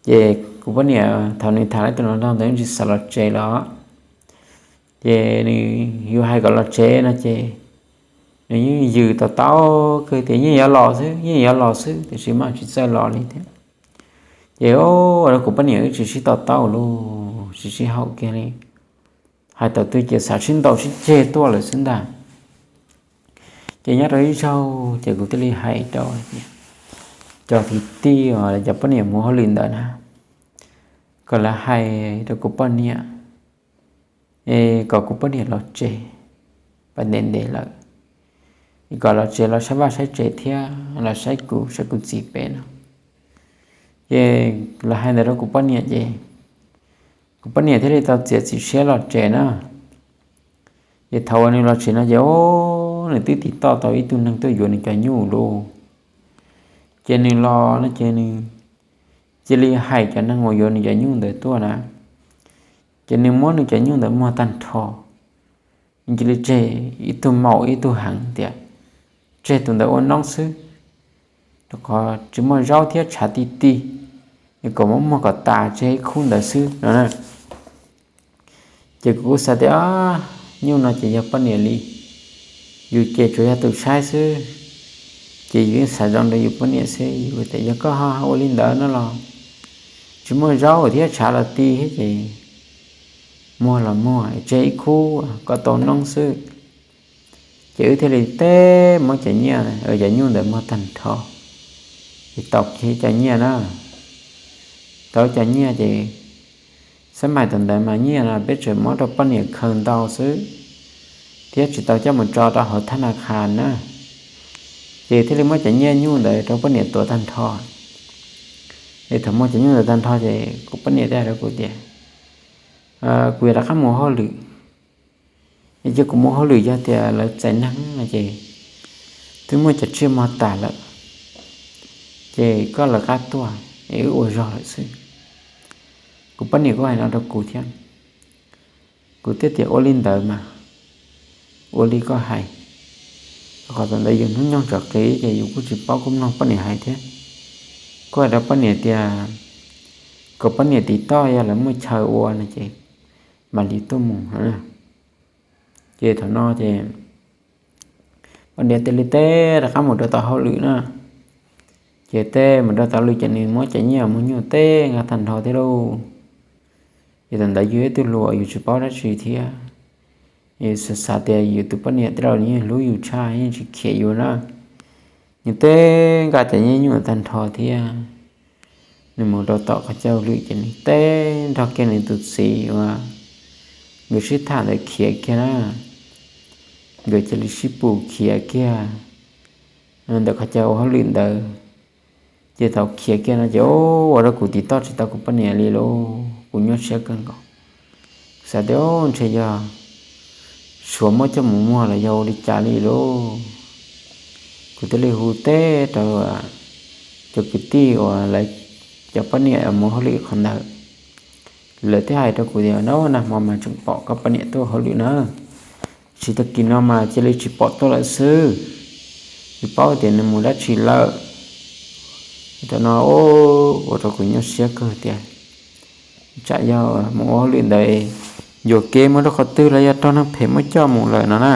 Ces kuv poj niam thaum nws tham tus hluas nraug ntawd yeej tsis xav los tsev los, ces nws yuav hais kom los tsev no ces nws yeej yws to taub kawg tias yeej yuav los xwb, yeej yuav los xwb, tiam sis mas tsis txawj los li thiab. Ces ua rau kuv poj niam wb tsis sib to taub lauj, tsis sib haum kiag li, hais tau twg ces xav sib ntaus sib ceg tuaj lawm xwb ntag. Ces nyob rau ib zaug ces kuv thiaj li hais rau cov kwv tij uas cov poj niam mus hauj lwm ntawd na, kom lawv hais rau kuv poj niam, kom kuv poj niam los tsev, pas ntev ntev lawm, kom los tsev los saib vaj saib tsev thiab los saib kuv saib kuv txiv peb no. Ces lawv hais ntawd rau kuv poj niam ces kuv poj niam thiaj li tau txiav txim siab los tsev na. Ces thaum uas nws los tsev no ces nws twb tiv toj tau ib tug neeg tuaj yuav nws cov nyuj lauj. Ces nws los no ces nws cia li hais cov neeg uas yuav nws cov nyuj ntawd tuaj na, ces nws muab nws cov nyuj ntawd muag tag nrho. Nws cia li tseg ib tug maum ib tug heev tias tseg tus ntawd ua noob xwb, rau qhov tsis muaj zaub thiab tshav ti ti, es kom muab muag kom tas tseg ib khub ntawd xwb no na. Ces kuv kuj xav tias nyuj no ces yog poj niam li, yus ces tsuas yog tus saib xwb, ces yus yeej xav zoo rau yus poj niam xwb, yus tias yog koj ho ua li ntawd no los tsis muaj zaub thiab tshav los ti thiab ces muag los muag tseg ib khub kom tau noob xwb. Ces wb thiaj li teb muab cov nyiaj, cov nyuj ntawd muag tag nrho, ces tau kiag cov nyiaj na. Tau cov nyiaj ces xab mais thaum ntawd mas nyiaj no peb tseem muab rau poj niam khaws ntau xwb, thiab tsis tau coj mus tso rau hauv thab na kha na. Ces thiaj li muab cov nyiaj nyuj ntawd rau poj niam tuav tag nrho. Es thaum muab cov nyuj ntawd tag nrho ces kuv poj niam thiaj hais rau kuv tias, kuv yuav rov qab mus hauj lwm. Es cia kuv mus hauj lwm, yog tias lawv txais neeg no ces twb muaj cov tsiaj mog tas lawm, ces koj lawv qab tuaj es wb ua zog lawm xwb. Kuv poj niam kuj hais no rau kuv thiab. Kuv thiaj tias ua li ntawd mas, ua li koj hais. Rau qhov thaum ntawd yus hnub nyoog tsom qiv ces yus kuj tsis paub, kuj mloog poj niam hais thiab. Kuj hais rau poj niam tias kom poj niam tiv toj, yog lawv muaj chaw ua no ces mam li tuaj mus. Ces thaum no ces poj niam thiaj li teb rov qab mus rau tom hauj lwm na. Ces teb mus rau tom hauj lwm ces nws muab cov nyiaj mus nyuj teb nqa tag nrho thiab lauj. Ces thaum ntawd yus ib tug hluas yus tsis paub dab tsi thiab, xav xav tias yus tus poj niam tej zaum nws yeej hlub yus tshaj, yeej tsis khiav yus na. Nws teb nqa cov nyiaj nyuj tag nrho thiab nws mus rau tom qhov chaw hauj lwm ces nws teb nrog kiag nws tus txiv uas nkawd sib tham ntawd khiav kiag na. Nkawd cia li sib pus khiav kiag ntawm qhov chaw ua hauj lwm ntawd. Ces thaum khiav kiag no ces ua rau kuv tiv toj tsis tau kuv poj niam li lauj, kuv nyuaj siab kawg nkaus. Xav tias ntshe yog suav muab coj mus muag los yog ua li cas li lauj. Kuv thiaj li hu teb rau cov kwv tij uas lawv cov poj niam mus hauj lwm qhov ntawd. Lawv thiaj hais rau kuv tias, nag hmo mas tseem pom koj poj niam tuaj hauj lwm na, tsis tag kis no mas cia li tsis pom tuaj lawm xwb, tsis paub tias nws mus dab tsi lawm. Thaum no ua rau kuv nyuaj siab kawg tias tsam yog mus ua hauj lwm ntawd yuam kev mus rau qhov twg los yog raug neeg phem muab coj mus lawm no na.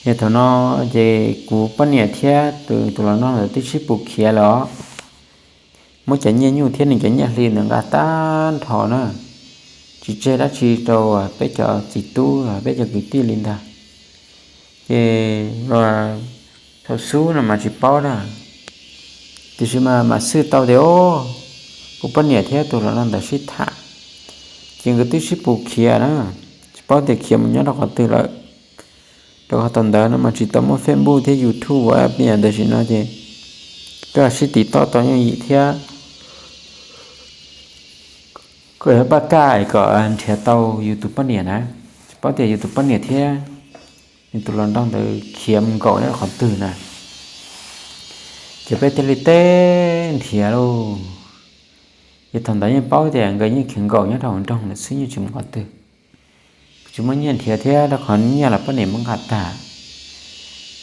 Ces thaum no ces kuv poj niam thiab tus tus hluas nraug ntawd twb sib pus khiav lawm os. Muab cov nyiaj nyuj thiab nws cov nyiaj hli ntawd nqa tag nrho na, tsis tseg dab tsi rau peb cov txiv tub peb cov kwv tij li ntag. Ces thaum xub no mas tsis paub na, tiam sis mas mam xwj tau tias kuv poj niam thiab tus hluas nraug ntawd sib tham, ces nkawd twb sib pus khiav na, tsis paub tias khiav mus nyob rau qhov twg lawm. Rau qhov thaum ntawd no mas tsis tau muaj Facebook thiab YouTube, WhatsApp li tam sim no ces koj sib tiv toj tau yooj yim thiab. Koj yuav pab kaj kom nrhiav tau yus tus poj niam na, tsis paub tias yus tus poj niam thiab nws tus hluas nraug ntawd khiav mus nkaum nyob qhov twg na. Ces peb thiaj li teb nrhiav lauj. Ces thaum ntawd yeej paub tias nkawd yeej khiav nkaum nyob rau hauv nroog lawm xwb, yeej tsis mus qhov twg. Kuv tsis muaj nyiaj nrhiav thiab, rau qhov nyiaj los poj niam muab nqa tag.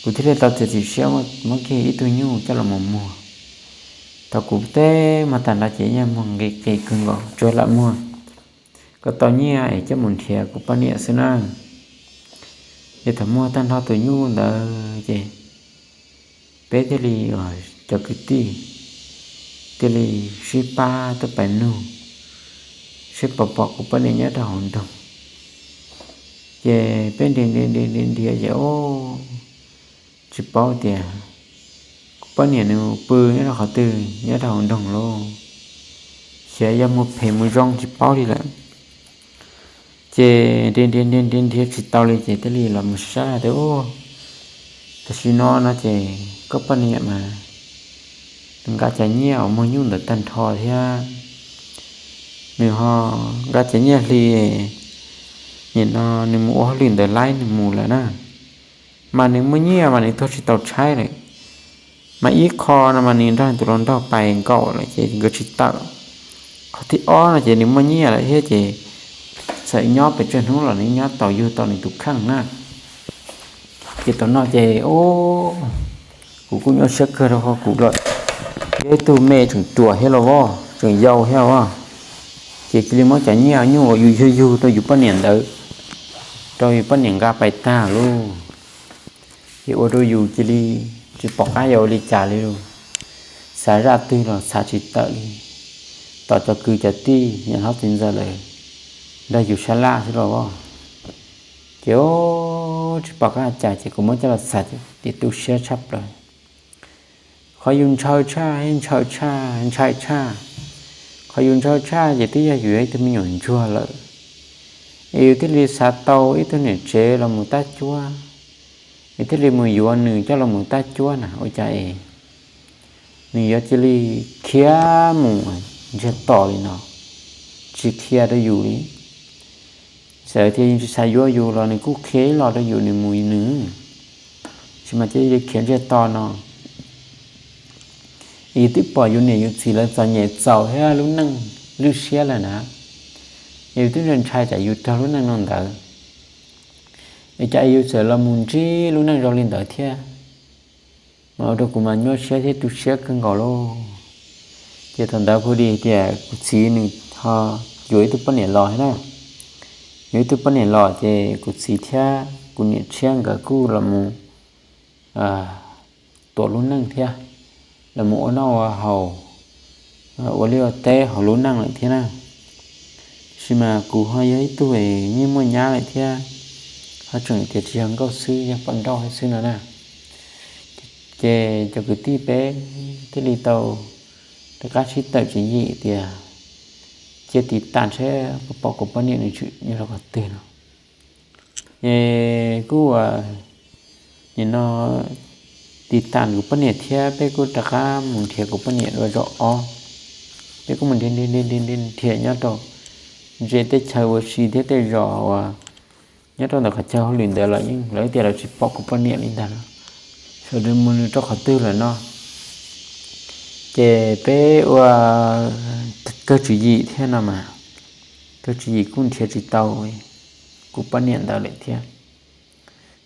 Kuv thiaj li tau txiav txim siab muab kiag ib tug nyuj coj los mus muag. Thaum kuv teb muag tag nrho ces yeej muag nqis qis kawg nkaus, tsuas lam muag kom tau nyiaj es coj mus nrhiav kuv poj niam xwb na. Ces thaum muag tag nrho tus nyuj ntawd ces peb thiaj li, cov kwv tij thiaj li sib pab tuaj pais nug seb puas pom kuv poj niam nyob rau hauv nroog. Ces peb nrhiav nrhiav nrhiav nrhiav nrhiav ces, o, tsis paub tias kuv poj niam nws pw nyob rau qhov twg nyob rau hauv nroog lauj, xyov yog mus phem mus zoo tsis paub li lawm. Ces nrhiav nrhiav nrhiav nrhiav nrhiav tsis tau li ces thiaj li los mus sab laj tias, tam sim no no ces koj poj niam mas nws nqa cov nyiaj uas muag nyuj ntawd tag nrho thiab nws ho nqa cov nyiaj hli, nim no nws mus ua hauj lwm ntawd laib nws mus lawm na, mas nws muaj nyiaj mas nws tuag tsis tau tshaib lawm. Mas ib qho no mas nws nrog tus hluas nraug pais nkaum lawm ces nkawd tsis tawm. Qhov thib ob no ces nws muaj nyiaj lawm thiab ces txawm nyob pes tsawg hnub los nws nyob tau yug tau nws tus kheej na. Ces thaum no ces, o, kuv kuj nyuaj siab kawg rau qhov kuv los yog ib tug me tseem ruam thiab los as tseem yau thiab as, ces cia li muab cov nyiaj nyuj uas yus yug yug rau yus poj niam ntawd rau yus poj niam nqa pais tag lauj. Ces ua rau yus cia li tsis pom qab yuav ua li cas li lauj. Xav zaj twg los xav tsis tawm li. Tos cov kwv cov tij niam hlob txiv ntxawm lawm nrog yus sab laj xwb los as. Ces, o, tsis pom qab cas ces kuv muab coj los xav ces tu siab tshaj plaws. Qhov yus ntshaw tshaj, ntshaw tshaj, ntshai tshaj. Qhov yus ntshaw tshaj ces twb yog yus yog ib tug me nyuam ntsuag lawm, es yus thiaj li xav tau ib tug niam tsev los mus tab cuab, yus thiaj li mus yuav nws coj los mus tab cuab na ua cas es nws yuav cia li khiav mus ntsiag to li no, tsis qhia rau yus li. Txawm tias yus tsis xav yuav yus los nws kuj qhia ib los rau yus nws mus nws, tsis mas cia li khiav ntsiag to no. Yus twb pom yus niam yus txiv lawv txom nyem txaus thiab lub neej lwj siab lawm na, yus twb ntshai tsam yus raug lub neej no ntawd, es cas yus txawm los mus ntsib lub neej zoo li ntawd thiab. Mas ua rau kuv mas nyuaj siab thiab tu siab kawg nkaus lauj. Ces thaum ntawd kuj li tias kuv txiv nws ho yuav ib tug poj niam los thiab na. Yuav ib tug poj niam los ces kuv txiv thiab kuv niam tshiab nkawd kuj los mus tuav lub neej thiab, los mus ua noj ua haus, ua liaj ua teb hauv lub neej lawm thiab na. Tiam sis mas kuv ho yog ib tug yeej muaj nyab lawm thiab, ho tseem tias tsis yog nkauj xwb yog poj nrauj xwb no na. Ces cov kwv tij peb thiaj li tau rov qab sib tawm tswv yim tias cia tiv tas seb puas pom kuv poj niam nws tseem nyob rau qhov twg no. Es kuj nim no tiv tas kuv poj niam thiab peb kuj rov qab mus nrhiav kuv poj niam dua zaum ob. Peb kuj mus nrhiav nrhiav nrhiav nrhiav nrhiav nrhiav nyob rau ntse teb chaws ua si thiab tej zos uas nyob rau ntawm qhov chaw hauj lwm ntawd los yeej lawv tias lawv tsis pom kuv poj niam li ntag no, sawv daws mus nws rau qhov twg lawm no. Ces peb ua kawg tswv yim thiab no mas, kawg tswv yim kuj nrhiav tsis tau kuv poj niam ntawd lawm thiab.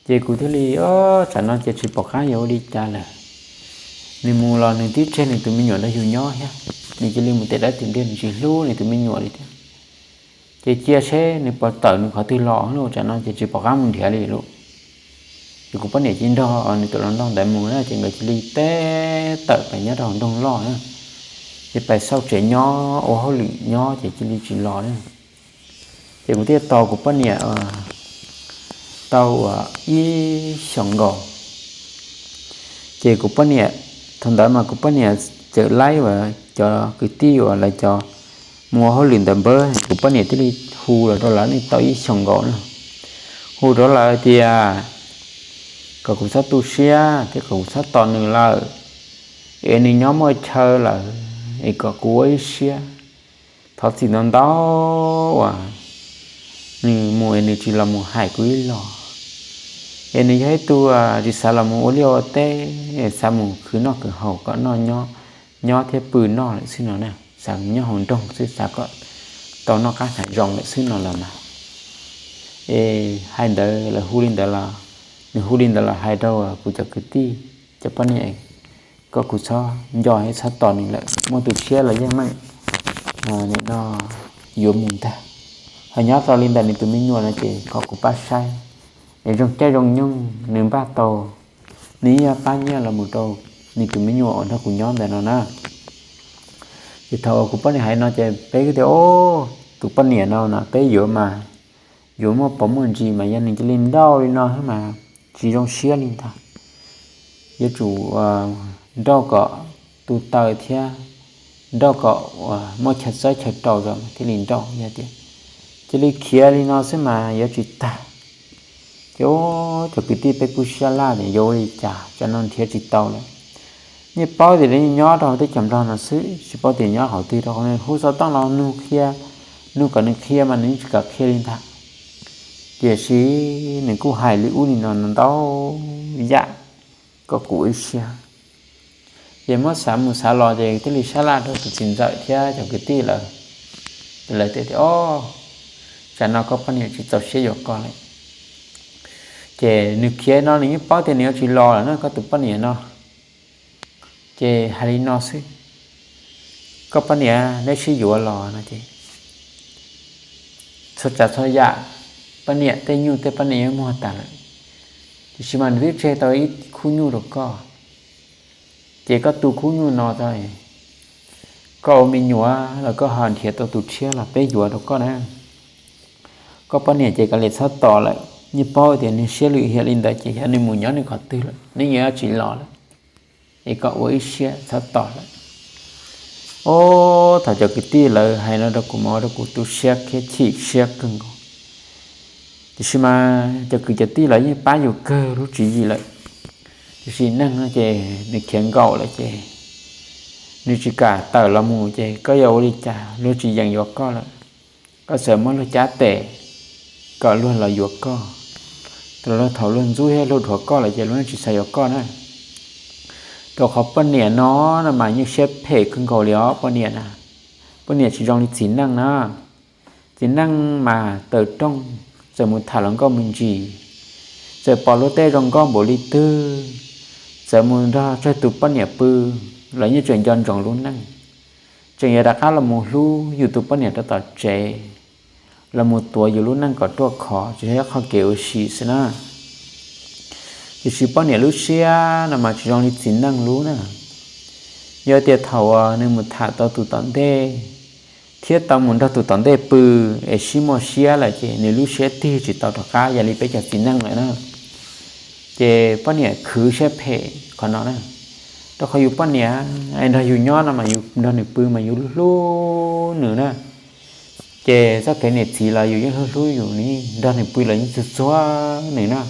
Ces kuv thiaj li, o, tsam no ces tsis pom qab yuav ua li cas lawm. Nws mus los nws twb tseg nws tus me nyuam nrog yus nyob thiab, nws cia li mus tes dawb tes ntiag, nws tsis hlub nws tus me nyuam li thiab. Ces cia seb nws puas tawm nws qhov twg los lauj, tsam no ces tsis pom qab mus nrhiav li lauj. Ces kuv poj niam cia li nrog nws tus hluas nraug ntawd mus na, ces nkawd cia li teb tawm pem nyob rau hauv nroog loj na, ces pem xauj tsev nyob ua hauj lwm nyob ces cia li tsis los na. Ces kuv thiaj tos kuv poj niam tau ua ib xyoos nkaus. Ces kuv poj niam, thaum ntawd mas kuv poj niam txawm laib uas cov kwv tij uas lawv cov mus ua hauj lwm ntawd npawb, kuv poj niam thiaj li hu los rau lawv nej tau ib xyoos nkaus na. Hu rau lawv tias kom kuv txhob tu siab thiab kom kuv txhob tos nws lawm, es nws nyob muaj chaw lawm, es kom kuv ua ib siab. Thov txim ntau ntau uas nws mus es nws tsis los mus hais kuv ib los, es nws yog ib tug tsis xav los mus ua liaj ua teb, xav mus khwv noj khwv haus kom noj, nyob thiab pw noj lawm xwb no na, xav nyob hauv nroog xwb, xav kom tau noj qab hnav zoo lawm xwb no los mas. Es hais ntawd lawv hu li ntawd los, nws hu li ntawd los hais rau kuv cov kwv tij, cov poj niam, koj kuj txhob nco thiab txhob tos nws lawm, muaj tus tshiab los yeej meem nim no yuav mus ntag. Ho nyob rau li ntawm nws tus me nyuam no ces kom kuv pab saib, es zoo caij zoo nyoog nws npaj tau, nws yeej yuav pab nyiaj los mus rau nws tus me nyuam uas nrog kuv nyob ntawm no na. Ces thaum uas kuv poj niam hais no ces peb kuj tias, Au, tus poj niam no no peb yuav mas yuav muaj pov muaj ntsis mas yog nws cia li nrauj li no mas tsis zoo siab li ntag. Yuav tsum nrauj kom tu taw thiab nrauj kom muaj chaw txawb chaw rau os thiaj li nrauj. Yog tias cia li khiav li no xwb mas yuav tsis tag. Ces cov kwv tij peb kuj sab laj tias yuav ua li cas, tsam no nrhiav tsis tau lawm. Yeej paub tias nws nyob rau hauv teb chaws Nplog no xwb, tsis paub tias nyob hauv twg rau qhov nws hu xov tooj los nug qhia, nug kom nws qhia mas nws yeej tsis kam qhia li ntag. Tiam sis nws kuj hais li ub li no ntau yam kom kuv ua ib siab. Ces muab xav mus xav los ces thiaj li sab laj rau tus txiv ntxawm thiab cov kwv tij lawv. Ces lawv thiaj tias, Au, tsam no koj poj niam tsis txaus siab yuav koj lawm. Ces nws khiav no nws yeej paub tias nws yuav tsis los lawm na koj tus poj niam no. Ces hais li no xwb, koj poj niam neb sib yuav los no ces txhua tsav txhua yam, poj niam tej nyuj tej poj niam yuav muag tas lawm. Tiam sis mas nws twb tseg tau ib khub nyuj rau koj, ces koj tu khub nyuj no tau, koj ua me nyuam los koj ho nrhiav tau tus tshiab los peb yuav rau koj na. Koj poj niam ces kav liam txhob tos lawm, yeej paub tias nws siab lwm hiam li ntawd ces yog nws mus nyob nws qhov twg lawm nws yeej yuav tsis los lawm. Es koj ua ib siab txhob tos lawm. Ub, thaum cov kwv tij lawv hais no rau kuv mas ua rau kuv tu siab thiab chim siab kawg nkaus. Tiam sis mas cov kwv cov tij lawv yeej pab yus kawg lub tswv yim lawm. Tiam sis neeg no ces nws khiav nkaum lawm ces nws tsis kam tawm los mus ces koj yuav ua li cas, luag tsis yeem yuav koj lawm. Koj txawm muab luag cab tes kom luag los yuav koj, thaum luag ntxub thiab luag dhuav koj lawm ces luag yeej tsis xav yuav koj na. Rau qhov poj niam no no mas yeej siab phem kawg nkaus li os poj niam na. Poj niam tsis zoo li txiv neej na. Txiv neej mas tawm rooj, txawm mus tham hluas nkauj me ntsis, txawm pom luag tej zoo nkauj npaum li twg, txawm mus nrog tsawg tus poj niam pw los yeej tseem nco ntsoov lub neej, tseem yuav rov qab los mus hlub yus tus poj niam rau tom tsev, los mus tuav yus lub neej kom ruaj khov tsis yog qhov kev ua si xwb na. Tiam sis poj niam lub siab no mas tsis zoo li txiv neej lub na. Yog tias thaum uas nws mus tham tau tus tom ntej thiab tau mus nrog tus tom ntej pw es sib muaj siab lawm ces nws lub siab tig tsis tau rov qab yam li peb cov txiv neej lawm na. Ces poj niam khwv siab phem qhov no na, rau qhov yus poj niam nrog yus nyob no mas yus nrog nws pw mas yus hlub hlub nws na. Ces txoj kev niam txiv los yus yeej hlub hlub yus, nws nrog nws pw los yeej txuag txuag nws na.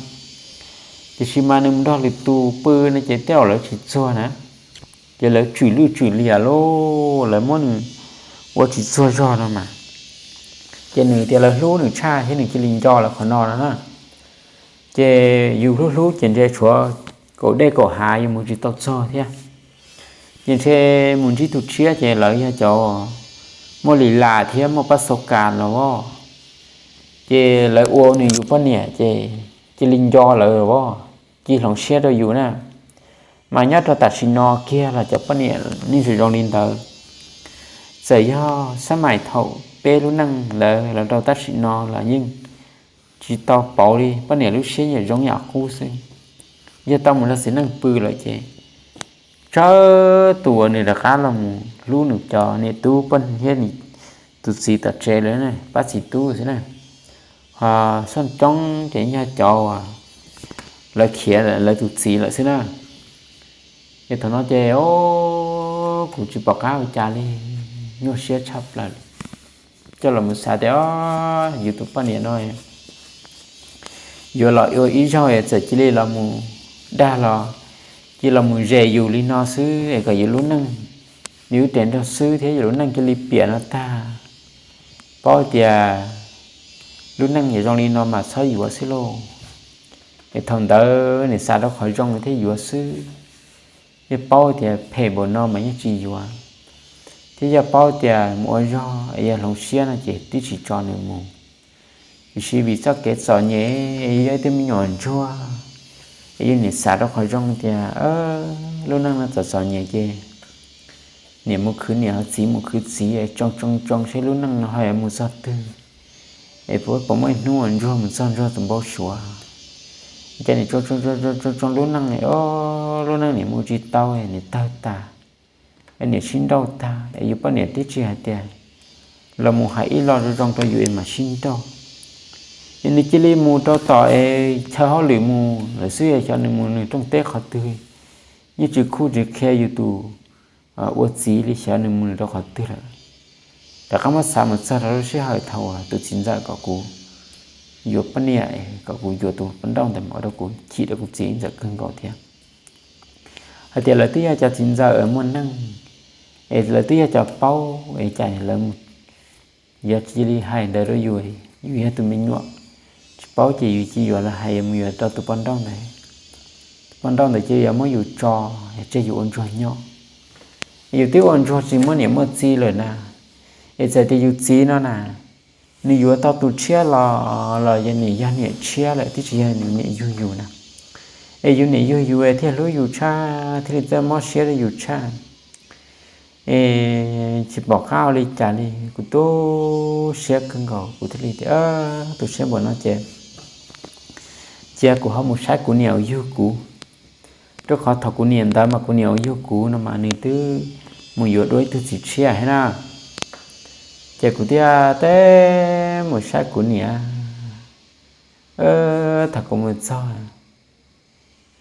Tiam sis mas nws mus nrog lwm tus pw no ces tej zaum lawv tsis txuag na, ces lawv tswm lwj tswm liam lauj, lawv muab nws ua tsis txuag zog no mas. Ces nws tias lawv hlub nws tshaj thiab nws cia li nco lawv qhov no no na. Ces yus hlub hlub ces ntshe tshuav kaum dej kaum hav yus mus tsis tau txog thiab. Ces ntshe mus ntsib tus tshiab ces lawv yog cov muaj li las thiab muaj pab xau kas los os. Ces lawv ua nws yus poj niam ces cia li nco lawv os, cia li hloov siab rau yus na. Mas nyob rau tam sim no kiag los cov poj niam nej zoo zoo li ntawd. Txawm yog xab mais thaum peb lub neej ntawd los rau tam sim no los yeej tsis tau pauv li, poj niam lub siab yeej zoo yam qub xwb. Yog tau mus nrog txiv neej pw lawm ces tsawg tus uas nws rov qab los mus hlub nws cov niam tub poj niam thiab tus txiv tom tsev lawm, pab txiv tub xwb na. Ho xoj coob ces yog cov uas lawv khiav lawv tus txiv lawm xwb na. Ces thaum no ces kuv tsis pom qab ua cas li, nyuaj siab tshaj plaws li. Coj los mus xav tias, o, yus tus poj niam no yuav los ua ib zaug txawm cia li los mus dag los, cia li los mus zes yus li no xwb es kom yus lub neej, yus lub res nrog xwb thiab yus lub neej cia li piam no tag. Paub tias lub neej yuav zoo li no mas txhob yuav xwb lauj. Es thaum ntawd nws xav rau qhov zoo thiaj yuav xwb. Yog paub tias phem npaum no mas yeej tsis yuav, thiab yog paub tias mus ua zog es yog hloov siab no ces twb tsis tso nws mus. Tiam sis vim txoj kev txom nyem, yog ib tug me nyuam ntsuag, Yus nim xav rau qhov zoo tias lub neej no txom txom nyem ces niam mus khwv niam, ho txiv mus khwv txiv, tsoo tsoo tsoo seb lub neej no ho yuav mus txog twg, es puas muaj ib hnub uas ntsuag mus txog ntsuag tus npau suav. Ces niam tsoo tsoo tsoo lub neej, lub neej niam mus tsis tau, niam tawg tas, niam sib nrauj tag, es yus poj niam twb tsis hais tias los mus hais ib lo zoo zoo rau yus es mam sib nrauj. Es nws cia li mus rau tom es chaw hauj lwm mus lawm xwb, xyov nws mus nws rooj teb qhov twg, yeej tsis khuj tsis qhia yus tus ua txiv li xyov nws mus nws rau qhov twg lawm. Rov qab muab xav mus txog rau lub sij hawm thaum uas tus txiv ntxawm kom kuv yuav poj niam, kom kuv yuav tus poj nrauj ntawd mus ua rau kuv chim rau kuv txiv ntxawm kawg nkaus thiab. Hais tias lawv twb yog cov txiv ntxawm muaj neej, es lawv twb yog cov paub es cas lawv mus yuav cia li hais ntawd rau yus, yus yog tus me nyuam tsis paub ces yus cia yuav lawv hais mus yuav rau tus poj nrauj ntawd. Tus poj nrauj ntawd cia li yuav muab yus tso, tseg yus ua ntsuag nyob. Yus twb ua ntsuag tsis muaj niam muaj txiv lawm na, es txawm tias yus txiv no na, nws yuav tau tus tshiab los los yog niam, yog niam tshiab lawm twb tsis yog nws niam yug yus na. Es yus niam yug yus thiaj hlub yus tshaj, thiaj li txawj mob siab rau yus tshaj. Es tsis pom qab ua li cas li, kuv tu siab kawg nkaus, kuv thiaj li tias tu siab npaum no ces cia kuv ho mus saib kuv niam uas yug kuv, rau qhov thaum kuv niam ntawd mas kuv niam uas yug kuv no mas nws twb mus yuav dua ib tug txiv tshiab thiab na. Ces kuv thiaj teb mus saib kuv niam. Thaum kuv mus txog,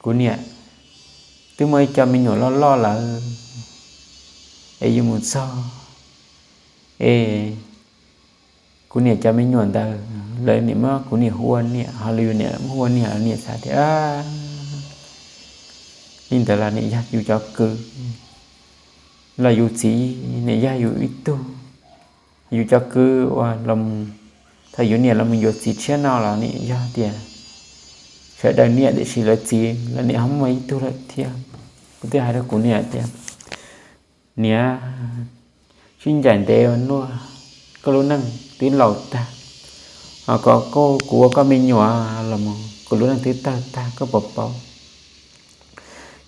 kuv niam twb muaj ib co me nyuam loj loj lawm, es yus mus txog es kuv niam cov me nyuam ntawd lawv nim muab kuv niam hu ua niam, ho lawv yus niam muab hu ua niam, niam xav tias li ntawd los niam yog yus cov kwv, los yus txiv niam yog yus ib tug, yus cov kwv uas los, thaum yus niam los mus yuav txiv tshiab no los niam yog tias sawv daws niam, tiam sis lawv txiv los niam ho muaj ib tug lawm thiab. Kuv thiaj hais rau kuv niam tias, niam, sib ncaim ntev ua luaj, koj lub neej twb laus tag, ho kom kuv ua koj me nyuam los kuv lub neej twb tawg tag koj puas paub.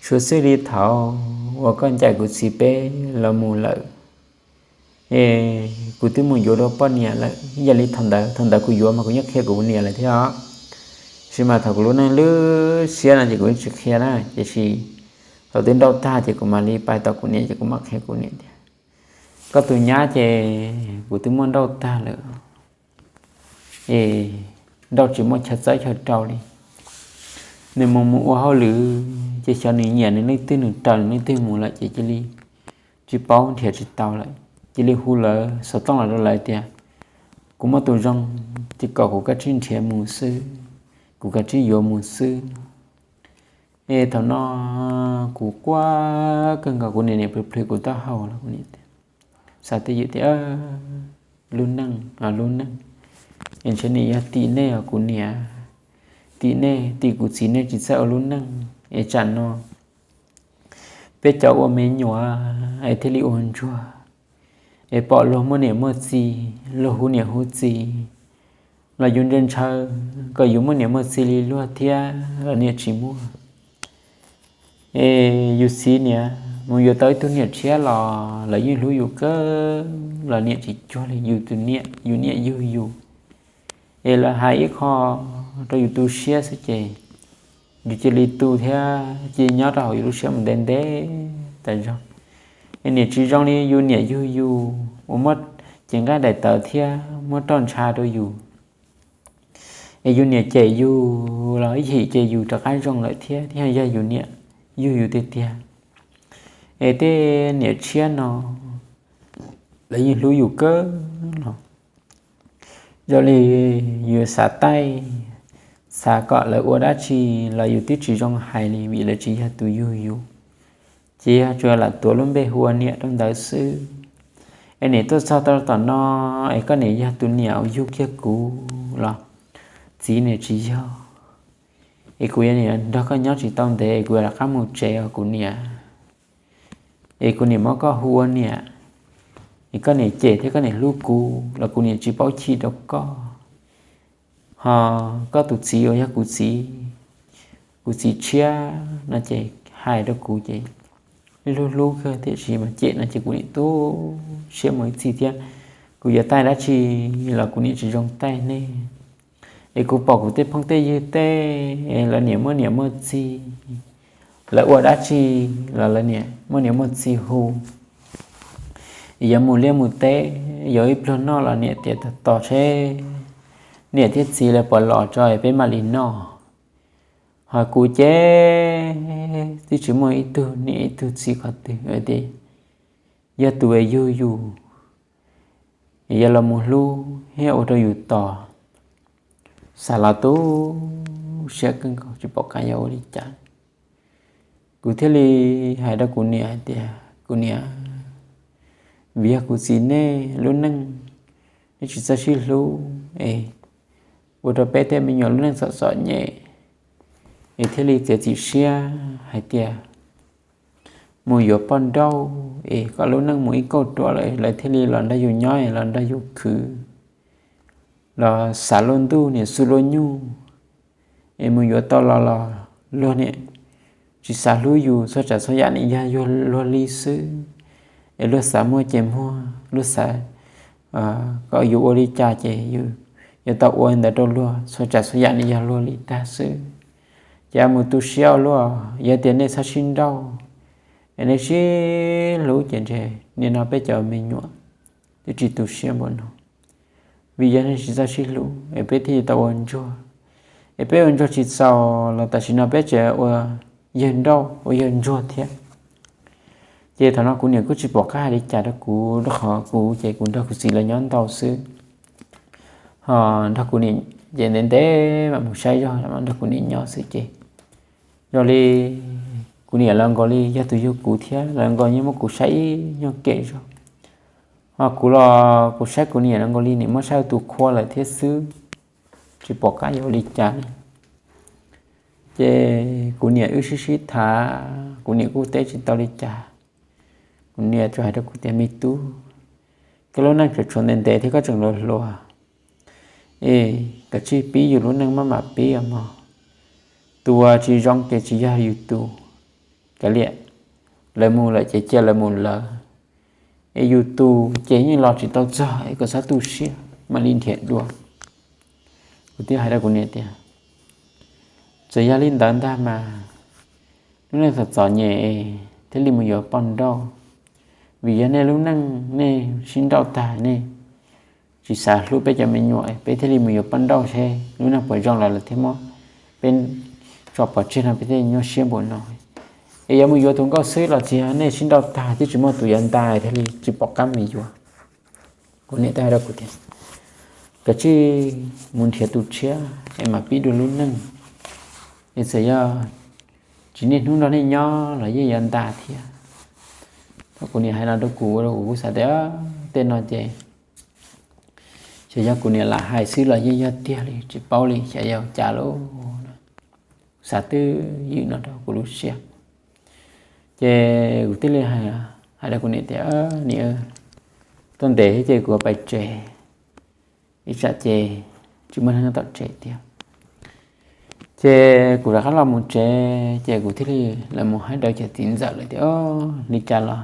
Tshua xwb li thaum uas koj ncaim kuv txiv peb los mus lawm, es kuv twb mus yuav dua poj niam lawm. Yog li thaum ntawd, thaum ntawd kuv yuav mas kuv yeej qhia kuv niam lawm thiab os, tiam sis mas thaum kuv lub neej lwj siab no ces kuv yeej tsis qhia na, tiam sis thaum twb nrauj tag ces kuv mam li pais tom kuv niam ces kuv mam qhia kuv niam tias, koj tus nyab ces kuv twb muab nrauj tag lawm, es nrauj tsis muaj chaw txawb chaw rau li. Nws mus mus ua hauj lwm ces xyov nws nyiam nws leej twg, nws raws nws leej twg mus lawm ces cia li tsis paub nrhiav tsis tau lawm. Cia li hu lawv xov tooj los rau lawv tias, kuv muaj tus zoo ces kom kuv kav tsij nrhiav mus xwb, kuv kav tsij yuav mus xwb. Es thaum no kuv quaj kawg nkaus, kuv niam niam plhws plhws kuv taub hau los kuv niam xav twj ywm tias, lub neej, lub neej, es ntshe nim yog tim nej os kuv niam, tim nej, tim kuv txiv nej tsis txawj ua lub neej es tsam no peb cov ua me nyuam es thiaj li ua ntsuag, es pom luag muaj niam muaj txiv, luag hu niam hu txiv, los yus ntshaw ntshaw kom yus muaj niam muaj txiv li luag thiab los niam tsis muaj. Es yus txiv niam mus yuav tau ib tug niam tshiab los lawv yeej hlub yus kawg los niam tsis cuag li yus tus niam, yus niam yug yus. Es lawv hais ib qho rau yus tu siab xwb ces yus cia li tu thiab cia li nyob rau hauv yus lub siab mus ntev ntev tas zog. Es niam tsis zoo li yus niam yug yus uas muab cev nqaij daim tawv thiab muab roj ntsha rau yus. Es yus niam cem yus los ib chim ces yus rov qab zoo lawm thiab, thiab yog yus niam yug yus tiag tiag. Es tej niam tshiab no lawv yeej hlub yus kawg los zoo li yus xav taij, xav kom lawv ua dab tsi los yus twb tsis zoo hais li vim lawv tsis yog tus yug yus. Ces yog tsuas lam tuav lub npe hu ua niam rau ntawd xwb. Es niam tuaj txog rau tom no, es koj niam yog tus niam uas yug kiag kuv los txiv niam tsis yog. Es kuv yuav nrog koj nyob tsis tau ntev es kuv yuav rov qab mus tsev os kuv niam. Es kuv niam muab koj hu ua niam, es koj niam cem thiab koj niam hlub kuv los kuv niam tsis paub chim rau koj. Ho koj tus txiv uas yog kuv txiv, kuv txiv tshiab no ces hais rau kuv ces hlub hlub kawg, tiam sis mas cem no ces kuv niam tu siab mus ib txhis thiab. Kuv yuav tau dab tsi los kuv niam tsis zoo tau nej. Es kuv pom kuv tej phooj tej ywg tej, lawv niam muaj niam muaj txiv, lawv ua dab tsi los lawv niam muaj niam muaj txiv hu. Yuav mus liaj mus teb, yuav ib pluag noj los niam tias tos tos seb niam thiab txiv lawv puas los tso peb mam li noj. Ho kuv ces twb tsis muaj ib tug niam ib tug txiv qhov twg tias yog tus uas yug yus, yog los mus hlub thiab ua rau yus tos. Xav los tu siab kawg nkaus tsis pom qab yuav ua li cas. Kuv thiaj li hais rau kuv niam hais tias, kuv niam, vim yog kuv txiv nej lub neej, nej tsis txawj sib hlub es ua rau peb tej me nyuam lub neej txom txom nyem, es thiaj li txiav txim siab hais tias mus yuav poj nrauj es kom lub neej mus ib kauj ruam lawm lawv thiaj li los nrog yus nyob es los nrog yus khwv, los xav luag ntuj niam xu luag nyuj, es mus yuav tau los los luag niam tsis xav hlub yus, txhua tsav txhua yam niam yog luag li xwb. Es luag xav muag ces muag, luag xav kom yus ua li cas ces yus yuav tau ua li ntawd rau luag, txhua tsav txhua yam niam yog luag li tag xwb. Ces mus tu siab ua luaj, yog tias nej txhob sib nrauj, es nej sib hlub ces ntshe nim no peb cov me nyuam twb tsis tu siab npaum no. Vim yog nej tsis txawj sib hlub es peb thiaj li tau ua ntsuag. Es peb ua ntsuag tsis txaus los tam sim no peb tseem ua yawg nrauj ua yawg ntsuag thiab. Ces thaum no kuv niam kuj tsis pom qab hais li cas rau kuv, rau qhov kuv ces kuv nrog kuv txiv lawv nyob ntau xwb. Ho nrog kuv niam ces ntev ntev mam mus saib zog, nrog kuv niam nyob xwb ces zoo li kuv niam lawv nkaus li yog tus yug kuv thiab lawv nkaus yeej muab kuv saib ib nyuag kem zog. Ho kuv los kuv saib kuv niam lawv nkaus li nim muab saib ua tus qhua lawm thiab xwb, tsis pom qab yuav ua li cas li. Ces kuv niam wb sib sib tham, kuv niam kuj teb tsis tau li cas. Kuv niam tsuas hais rau kuv tias, me tub, koj lub neej tseem tshuav ntev ntev thiab koj tseem hluas hluas, es kav tsij pib yus lub neej maj mam pib os mog. Tus uas tsis zoo ces tsis yog yus tus, kav liam, lawv mus lawm ces cia lawv mus lawv, es yus tus ces yeej los tsis tau txog es koj txhob tu siab, mam li nrhiav dua. Kuv thiaj hais rau kuv niam tias, txawm yog li ntawd ntag mas lub neej txom txom nyem thiaj li mus yuav poj nrauj, vim yog nej lub neej nej sib nrauj tag nej tsis xav hlub peb cov me nyuam, peb thiaj li mus yuav poj nrauj seb lub neej puas zoo los lawv thiaj muab peb tso pov tseg no peb thiaj nyuaj siab npaum no. Es yuav mus yuav tus nkauj xwb los tsis yog nej sib nrauj tag twb tsis muaj tus yuav nta thiaj li tsis pom qab mus yuav. Kuv niam thiaj hais rau kuv tias, kav tsij mus nrhiav tus tshiab es mam pib dua lub neej, es txawm yog tsis niaj hnub nrog nej nyob los yeej yuav nta thiab. Thaum kuv niam hais no rau kuv ua rau kuv kuj xav tias tej no ces xyov yog kuv niam lam hais xwb los yeej yog tiag li tsis paub li, xyov yog cas lawm. Xav twb ywm no rau kuv lub siab. Ces kuv thiaj li hais rau kuv niam tias, niam, tuaj ntev thiab ces kuv pais tsev, ib tsam ces tsis muaj neeg tom tsev tiag. Ces kuv rov qab los mus tsev ces kuv thiaj li los mus hais rau cov txiv ntxawm lawm tias, li cas los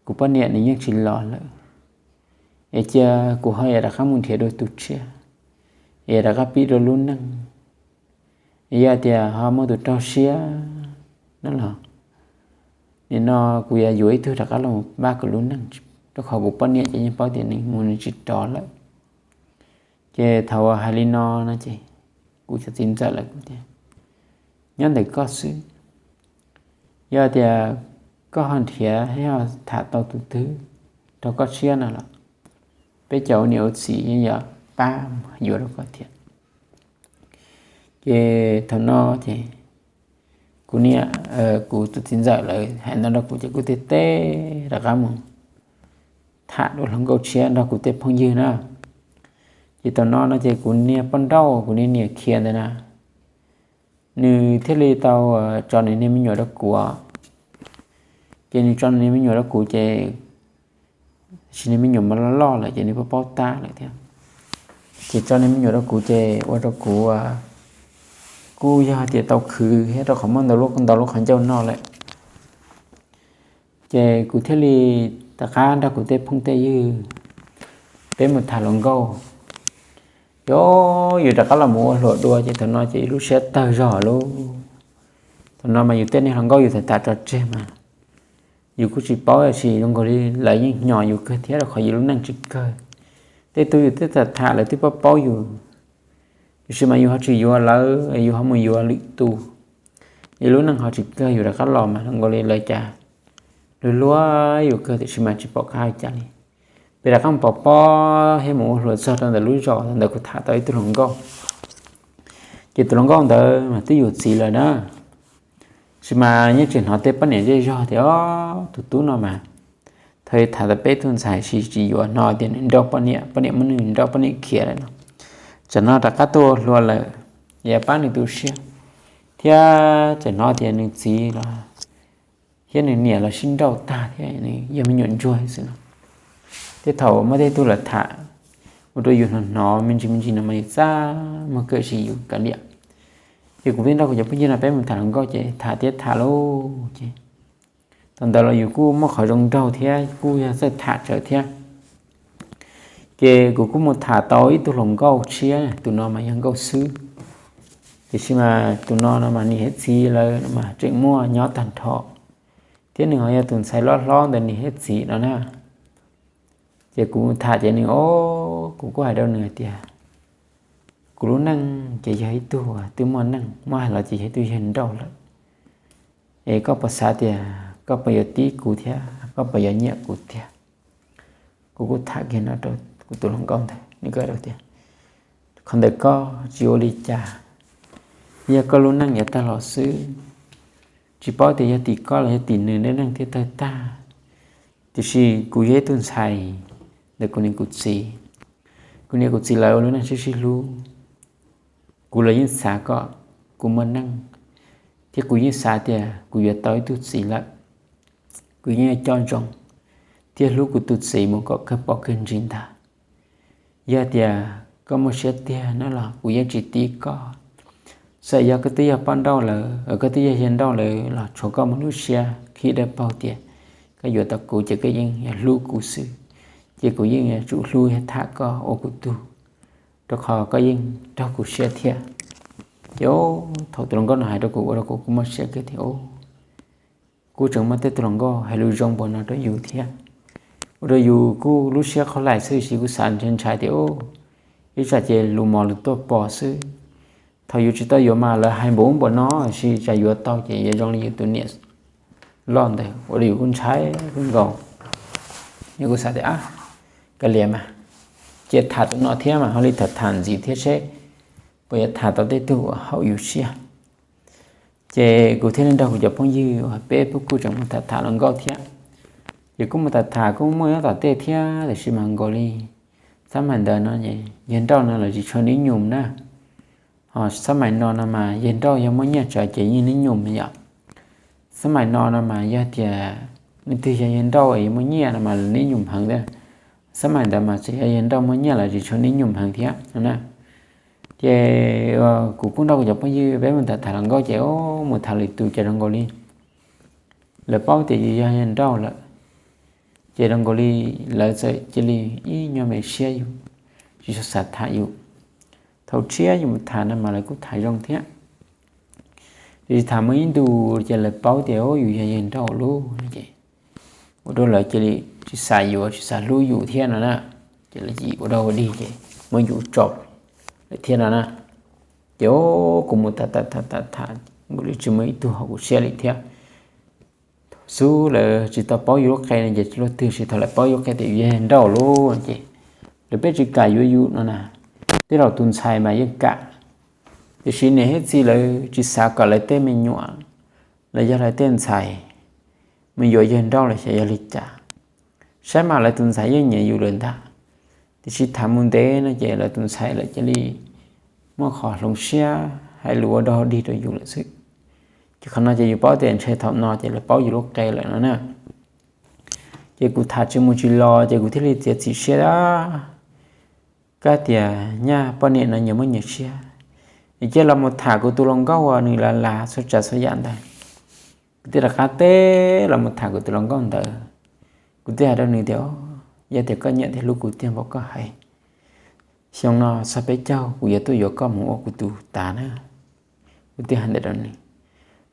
kuv poj niam nws yeej tsis los lawm, es cia kuv ho yuav rov qab mus nrhiav dua tus tshiab, es rov qab pib dua lub neej. Es yog tias ho muaj tus raug siab no los nim no kuv yuav yuav ib tug rov qab los pab kuv lub neej, rau qhov kuv poj niam ces yeej paub tias nws mus nws tsis rov lawm. Ces thaum uas hais li no no ces kuv cov txiv ntxawm lawm kuv tias, nyob ntawm koj xwb, yog tias koj ho nrhiav thiab ho tham tau tus twg rau koj tshiab no los peb cov ua niam ua txiv yeej yuav pab yuav rau koj thiab. Ces thaum no ces kuv niam, kuv tus txiv ntxawm lawv hais no rau kuv ces kuv thiaj teb rov qab mus tham dua hluas nkauj tshiab nrog kuv tej phooj ywg na. Ces thaum no no ces kuv niag poj nrauj kuv niag niam khiav ntawd na, nws thiaj li tau tso nws niag me nyuam rau kuv. Ces nws tso nws niag me nyuam rau kuv ces, tab sis niag me nyuam mas loj loj lawm ces nws paub paub tab lawm thiab. Ces tso niag me nyuam rau kuv ces ua rau kuv kuj yog tias tau khwv thiab, rau qhov muaj ntau lub, ntau lub qhov ncauj noj lawm. Ces kuv thiaj li rov qab nrog kuv tej phooj tej ywg peb mus tham hluas nkauj. Ces yus rov qab los mus ua hluas dua ces thaum no ces lub siab tawg zog lawm. Thaum no mas yus tej niag hluas nkauj yus tham tham tso tseg mas yus kuj tsis paub, tiam sis zoo nkaus li lawv yeej hnyos yus kawg thiab, rau qhov yus lub neej tsis kawg. Tej tug yus twb tham tham lawv twb paub paub yus, tiam sis mas yus ho tsis yuav lawv, yus ho mus yuav lwm tus. Yus lub neej ho tsis kawg, yus rov qab los mas zoo nkaus li lawv cas luag luag yus kawg, tiam sis mas tsis pom qab hais cas li. Peb rov qab mus pov pob thiab mus ua hluas txog rau ntawm lub zos ntawd, kuv tham tau ib tug hluas nkauj. Ces tus hluas nkauj ntawd mas twb yuav txiv lawm na, tiam sis mas yeej tseem hnov tej poj niam zej zog tias tus tub no mas thaum tham tau peb tug ntxhais sis tsis yuav, hnov tias nws nrauj poj niam, poj niam muab nws nrauj, poj niam khiav lawm no. Tsam no rov qab tuaj ua hluas lawm, yuav pab nws tu siab, thiab tseem hnov tias nws txiv los thiab nws niam los sib nrauj tag thiab, nws yog me nyuam ntsuag xwb no. Tej thaum muaj tej tug los tham ua rau yus hnov hnov me ntsis me ntsis no mas yus txaj muag kawg, tiam sis yus kav liam. Ces kuv thiaj nrog kuv cov phooj ywg no peb mus tham hluas nkauj, ces tham thiab tham lauj ces thaum ntawd los yus kuj muaj qhov zoo nraug thiab, kuj yog txawj tham tsawv thiab. Ces kuv kuj mus tham tau ib tug hluas nkauj tshiab, tus no mas yog nkauj xwb, tiam sis mas tus no no mas niam thiab txiv lawv mas tseem muaj nyob tag nrho, thiab nws ho yog tus ntxhais loj hlob ntawm niam thiab txiv no na. Ces kuv mus tham ces nws, o, kuv kuj hais rau nws hais tias kuv lub neej ces yog ib tug twb muaj neej, muab hais los ces yog ib tug yawg nrauj lawm. Es koj puas xav tias koj puas yuav tib kuv thiab koj puas yuav nyiam kuv tiag? Kuv kuj tham kiag no rau kuv tus hluas nkauj ntawd, nws kuj hais tias qhov ntawd koj tsis ua li cas, yog koj lub neej yuav tag los xwb. Tsis paub tias yog tim koj los yog tim nws, nws neej thiaj tawg tag. Tiam sis kuv yog ib tug ntxhais ntawm kuv niam kuv txiv, kuv niam kuv txiv lawv ua lub neej sib sib hlub. Kuv los yeej xav kom kuv muaj neej, thiab kuv yeej xav tias kuv yuav tau ib tug txiv lawm, kuv yeej yuav coj ntsoov thiab hlub kuv tus txiv mus kom kawg pom kawg ntsis ntag. Yog tias koj muaj siab tiag no los kuv yeej tsis tib koj. Txawm yog koj twb yog poj nrauj lawm, koj twb yog yawg nrauj lawm los tshuav koj muaj lub siab khib dawb paug tias koj yuav tau kuv ces koj yeej yuav hlub kuv xwb. Ces kuv yeej yuav tsum hlub thiab tham koj ua kuv tug, rau qhov koj yeej raug kuv siab thiab. Ces thaum tus hluas nkauj no hais rau kuv ua rau kuv kuj muaj siab kawg tias kuj tseem muaj tej tug hluas nkauj hais lus zoo npaum no rau yus thiab. Ua rau yus kuj lub siab qhov laim xwb, tiam sis kuj xav ntshai ntshai tias ib tsam ces lus mos lus tuaj pom xwb. Thaum yus tsis tau yuav mas lawv hais npaum ub npaum no, tiam sis tsam yuav tau ces yuav zoo li yus tus niam loj ntawd, ua rau yus kuj ntshai kawg nkaus. Yus kuj xav tias kav liam mas, cia tham tus no thiab mas ho li tham tham ntxiv thiab seb puas yuav tham tau tej tug uas haum yus siab. Ces kuv thiaj li nrog kuv cov phooj ywg uas peb kuj tseem mus tham tham hluas nkauj thiab. Ces kuj mus tham tham kuj muaj nyob tom tej thiab, tiam sis mas nkaus li xab mais ntawd no yawg nrauj no los tsis tshua nib nyum na. Ho xab mais no no mas yawg nrauj yog muaj nyiaj tsawv ces yeej nib nyum yom. Xab mais no no mas yog tias leej twg yog yawg nrauj es muaj nyiaj no mas nib nyum heev thiab. Xab mais ntawd mas txawm yog yawg nrauj muaj nyiaj los tsis tshua nib nyum heev thiab no na. Ces kuv kuj nrog kuv cov phooj ywg peb mus tham tham hluas nkauj ces mus tham lwm tus ces zoo nkaus li lawv paub tias yus yog yawg nrauj lawm, ces zoo nkaus li lawv txawm cia li ib nyuag me siab yus, tsis tshua xav tham yus. Thaum tshiab yus mus tham no mas lawv kuj tham zoo thiab, tiam sis tham muaj ib ntus ces lawv paub tias yus yog yawg nrauj lawm ces ua rau lawv cia li tsis xav yuav tsis xav hlub yus thiab no na. Ces lawv cia li ua dog ua dig ces muab yus tso lawm thiab no na. Ces kuv mus tham tham tham tham nkaus li tsis muaj ib tug haum kuv siab li thiab. Thaum xub lawv tsis tau paub yus lub qe no ces tsis luaj twg, tiam sis thaum lawv paub yus lub qe tias yus yog yawg nrauj lawm ces lawv pheej tsis kam yuav yus no na. Tej zaum tus ntxhais mas yeej kam, tiam sis niam thiab txiv lawv tsis xav kom lawv tej me nyuam los yog lawv tej ntxhais mus yuav yawg nrauj los xyov yog li cas. Saib mas lawv tus ntxhais yeej nyiam yus lawm ntag, tiam sis tham mus ntev no ces lawv tus ntxhais lawv cia li muaj qhov hloov siab hais lus ua dog dig rau yus lawm xwb. Ces qhov no ces yus paub tias ntshe thaum no ces lawv paub yus lub qe lawm no na. Ces kuv tham tsis mus tsis los ces kuv thiaj li txiav txim siab a, kab tias nyaj poj niam no nyias muaj nyias siab, Nws cia los mus tham kuv tus hluas nkauj uas nws lav lav txhua tsav txhua yam ntawd. Kuv thiaj rov qab teb los mus tham kuv tus hluas nkauj ntawd. Kuv thiaj hais rau nws tias, Yog tias koj nyiam thiab hlub kuv tiag npaum koj hais, xyoo no txog peb caug kuv yuav tuaj yuav koj mus ua kuv tus tav na. Kuv thiaj hais ntawd rau nws,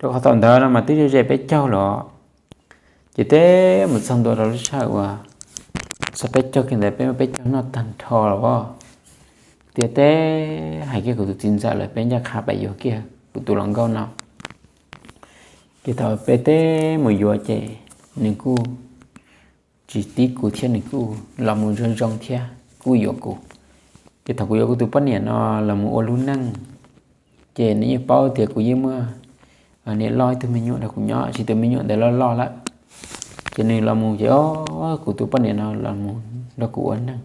rau qhov thaum ntawd no mas twb ze ze peb caug los, ces teb mus txog ntua rau lub sij hawm uas txog peb caug kiag ntawd peb muaj peb caug noj tag nrho los as. Tias teb hais kiag kuv tus txiv ntxawm lawm peb ncaj qha pais yuav kiag kuv tus hluas nkauj no. Ces thaum peb teb mus yuav ces nws kuj tsis tib kuv thiab nws kuj los mus zoo zoo thiab kuj yuav kuv. Ces thaum kuv yuav kuv tus poj niam no los mus ua lub neej, ces nws yeej paub tias kuv yeej muaj niam loj ib tug me nyuam nrog kuv nyob, tsis tus me nyuam ntawd loj loj lawm. Ces nws los mus ces kuv tus poj niam no los mus nrog kuv ua neej.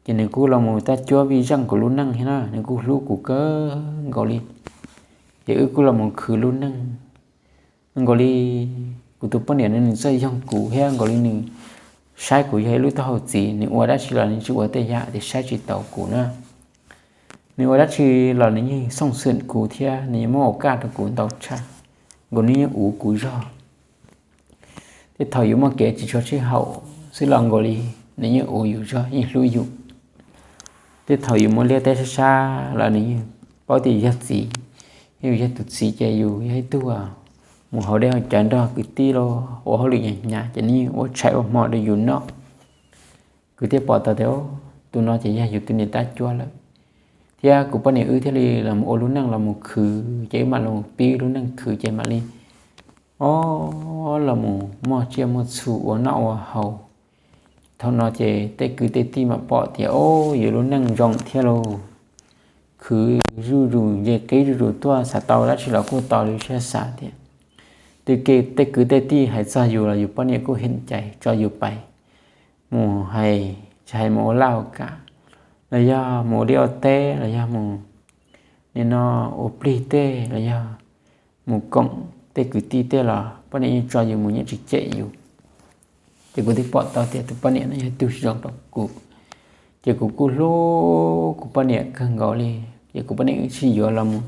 Ces nws kuj los mus tab cuab vij zeej kuv lub neej thiab na, nws kuj hlub kuv kawg nkaus li. Ces wb kuj los mus khwv lub neej nkaus li. Kuv tus poj niam no nws txawj yoog kuv thiab nkaus li nws saib kuv yog ib lub taub hau txiv, nws ua dab tsi los nws tsis ua tej yam tias saib tsis taus kuv na. Nws ua dab tsi los nws yeej xooj xwm kuv thiab nws yeej muab ua kaj rau kuv ntau tshaj, nkaus nws yeej uv kuv zog. Tej thaum yus muaj kev tsis tshua sib haum xwb los nkaus li nws yeej uv yus zog yeej hlub yus. Tej thaum yus muaj liaj teb sab sab los nws yeej paub tias yog txiv, yus yog tus txiv ces yus yog ib tug mus haus dej haus cawv nrog kwv tij los ua hauj lwm hnyav hnyav ces nws yeej ua tshais ua hmo rau yus noj. Kuv thiaj pom tau tias tus no ces yog yus tus niam tab cuab lawm. Thiab kuv poj niam wb thiaj li los ua lub neej los mus khwv ces wb mam los pib lub neej khwv ces mam li o los mus muaj tsiaj muaj txhu ua noj ua haus. Thaum no ces tej kwv tej tij mam pom tias o yus lub neej zoo thiab lauj. Khwv zuj zus nce qib zuj zus tuaj xav tau dab tsi los kuj tau li siab xav tias twb tej kwv tej tij hais txog yus los yus poj niam kuj hem cai tso yus pais mus hais, tsis hais mus ua laj ua kam los yog mus ua liaj ua teb los yog mus nim no ua plig tej los yog mus koom tej kwv tij tej los poj niam yeej tso yus mus yeej tsis cem yus. Ces kuv thiaj pom tau tias tus poj niam no yog ib tug zoo rau kuv. Ces kuv kuj hlub kuv poj niam kawg nkaus li. Ces kuv poj niam wb sib yuav los mus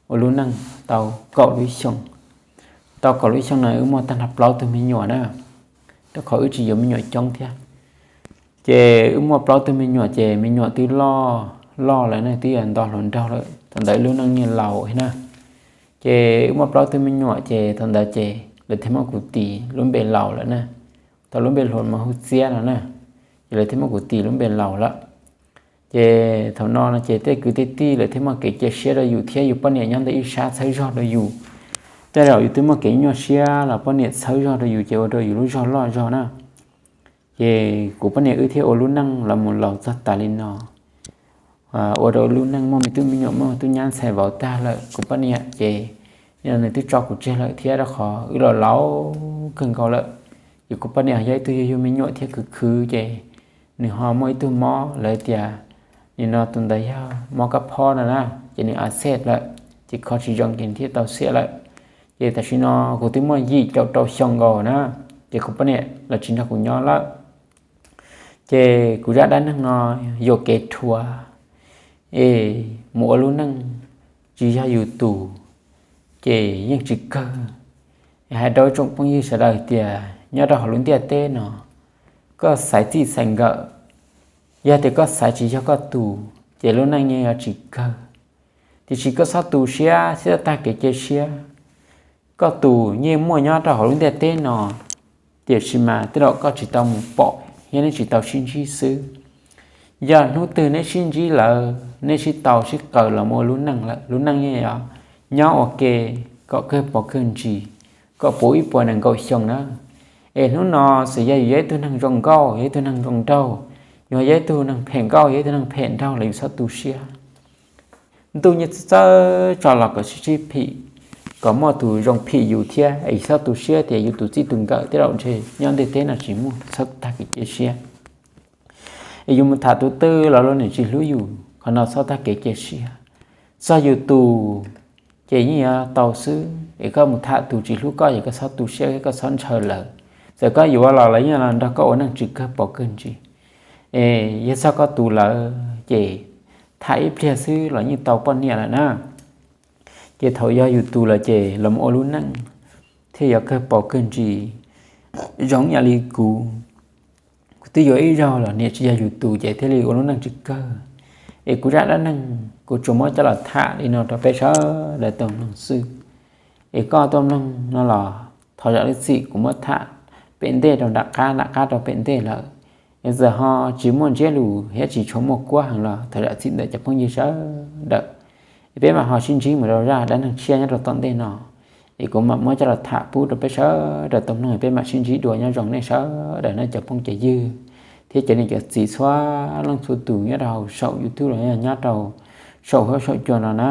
ua lub neej tau kaum lub xyoo. Tau kaum lub xyoo no wb muaj tag nrho plaub tug me nyuam na, rau qhov wb tsis yuav me nyuam coob thiab. Ces wb muaj plaub tug me nyuam ces me nyuam twb loj loj lawm ne, twb yog nto hluas nraug lawm, thaum ntawd lub neej niag laus thiab na. Ces wb muaj plaub tug me nyuam ces thaum ntawd ces lawv thiaj muab kuv tis lub npe laus lawm na. Thaum lub npe hluas mas hu Txiab no na, ces lawv thiaj muab kuv tis lub npe laus lawm. Ces thaum no no ces tej kwv tej tij lawv thiaj muaj kev cia siab rau yus thiab yus poj niam nyob ntawm ib sab txhawb zog rau yus. Tej zaum yus twb muaj kev nyuaj siab los poj niam txhawb zog rau yus ces ua rau yus lub zog loj zog na. Ces kuv poj niam wb thiaj ua lub neej los mus laus txog tas li no. Ua rau lub neej muaj me tub me nyuam muaj tub nyab ntxhais vauv tag lawm, kuv poj niam ces nws twb tso kuv tseg lawm thiab rau qhov wb los laus kawg nkaus lawm. Ces kuv poj niam yog ib tug yug yug me nyuam thiab khwv khwv ces nws ho muaj ib tug mob lawv tias nim no tus ntawd yog mob kab phob no na, ces nws a xej lawm, ces kho tsis zoo ces nws thiaj tau xiam lawm. Ces tam sim no kuv twb muaj yim caum rau xyoo nkaus na, ces kuv poj niam los tsis nrog kuv nyob lawm. Ces kuv zaj dab neeg no yuam kev rhuav es mus ua lub neej tsis yog yus tus ces yeej tsis kawg. Hais rau tsoom phooj ywg sawv daws tias nyob rau hauv lub ntiaj teb no, koj xaiv txij xaiv nkawm, yog tias koj xaiv tsis yog koj tus ces lub neej yeej yuav tsis kawg. Tiam sis koj txhob tu siab thiab txhob tag kev cia siab. Koj tus yeej muaj nyob rau hauv lub ntiaj teb no, tiam sis mas tej zaum koj tsis tau mus pom thiab neb tsis tau sib ntsib xwb. Yog hnub twg neb sib ntsib lawm, neb sib tau sib qaws los mus ua lub neej lawm, lub neej yeej yuav nyob ua ke kom kawg pov kawg ntsis, kom puv ib puas nees nkaum xyoo na. Es hnub no txawm yog yus yog ib tug neeg zoo nkauj, yog ib tug neeg zoo nraug, yog yog ib tug neeg phem nkauj, yog ib tug neeg phem nraug los yus txhob tu siab. Ntuj nyob txawj tso los kom sib sib phim, kom muaj tus zoo phim yus thiab es txhob tu siab tias yus tus txij tus nkawm tej zaum ntshe nyob ntiaj teb no tsis muaj, txhob tag kev cia siab. Es yus mus tham tus twg los luag niam tsis hlub yus, qhov no txhob tag kev cia siab. Txog yus tus ces yeej yuav tau xwb, es koj mus tham tus tsis hlub koj ces koj txhob tu siab, koj txhob ntshaw lawv. Txawm koj yuav los lawv yeej los nrog koj ua neej tsis kawg pov kawg ntsis. Es yog txog koj tus lawm ces tham ib pliag xwb los yeej tau poj niam lawm na. Ces thaum yog yus tus lawm ces los ua lub neej thiaj yuav kawg paus kawg ntsis. Zoo yam li kuv, kuv twb yuav ib zaug los niam tsis yog yus tus ces thiaj li ua lub neej tsis kawg. Es kuv zaj dab neeg kuv tsuas muab coj los tham li no rau peb sawv daws tau mloog xwb. Es koj tau mloog no los thov zam lub txim, kuv muab tham pem ntej rau nram qab, nram qab rau pem ntej lawm. Es txawm ho tsis muaj ntsiab lus thiab tsis tshua muaj kuab heev los thov zam txim ntawm cov phooj ywg sawv daws. Es peb mam ho sib ntsib mus rau zaj dab neeg tshiab nyob rau tom ntej no. Es kuv mam muab coj los tham pub rau peb sawv daws tau mloog, peb mam sib ntsib dua, nyob zoo nej sawv daws nawb cov phooj cov ywg thiab cov niam cov txiv txhua leej txhua tus nyob rau hauv saum YouTube los yog nyob rau saum huab saum cua no na.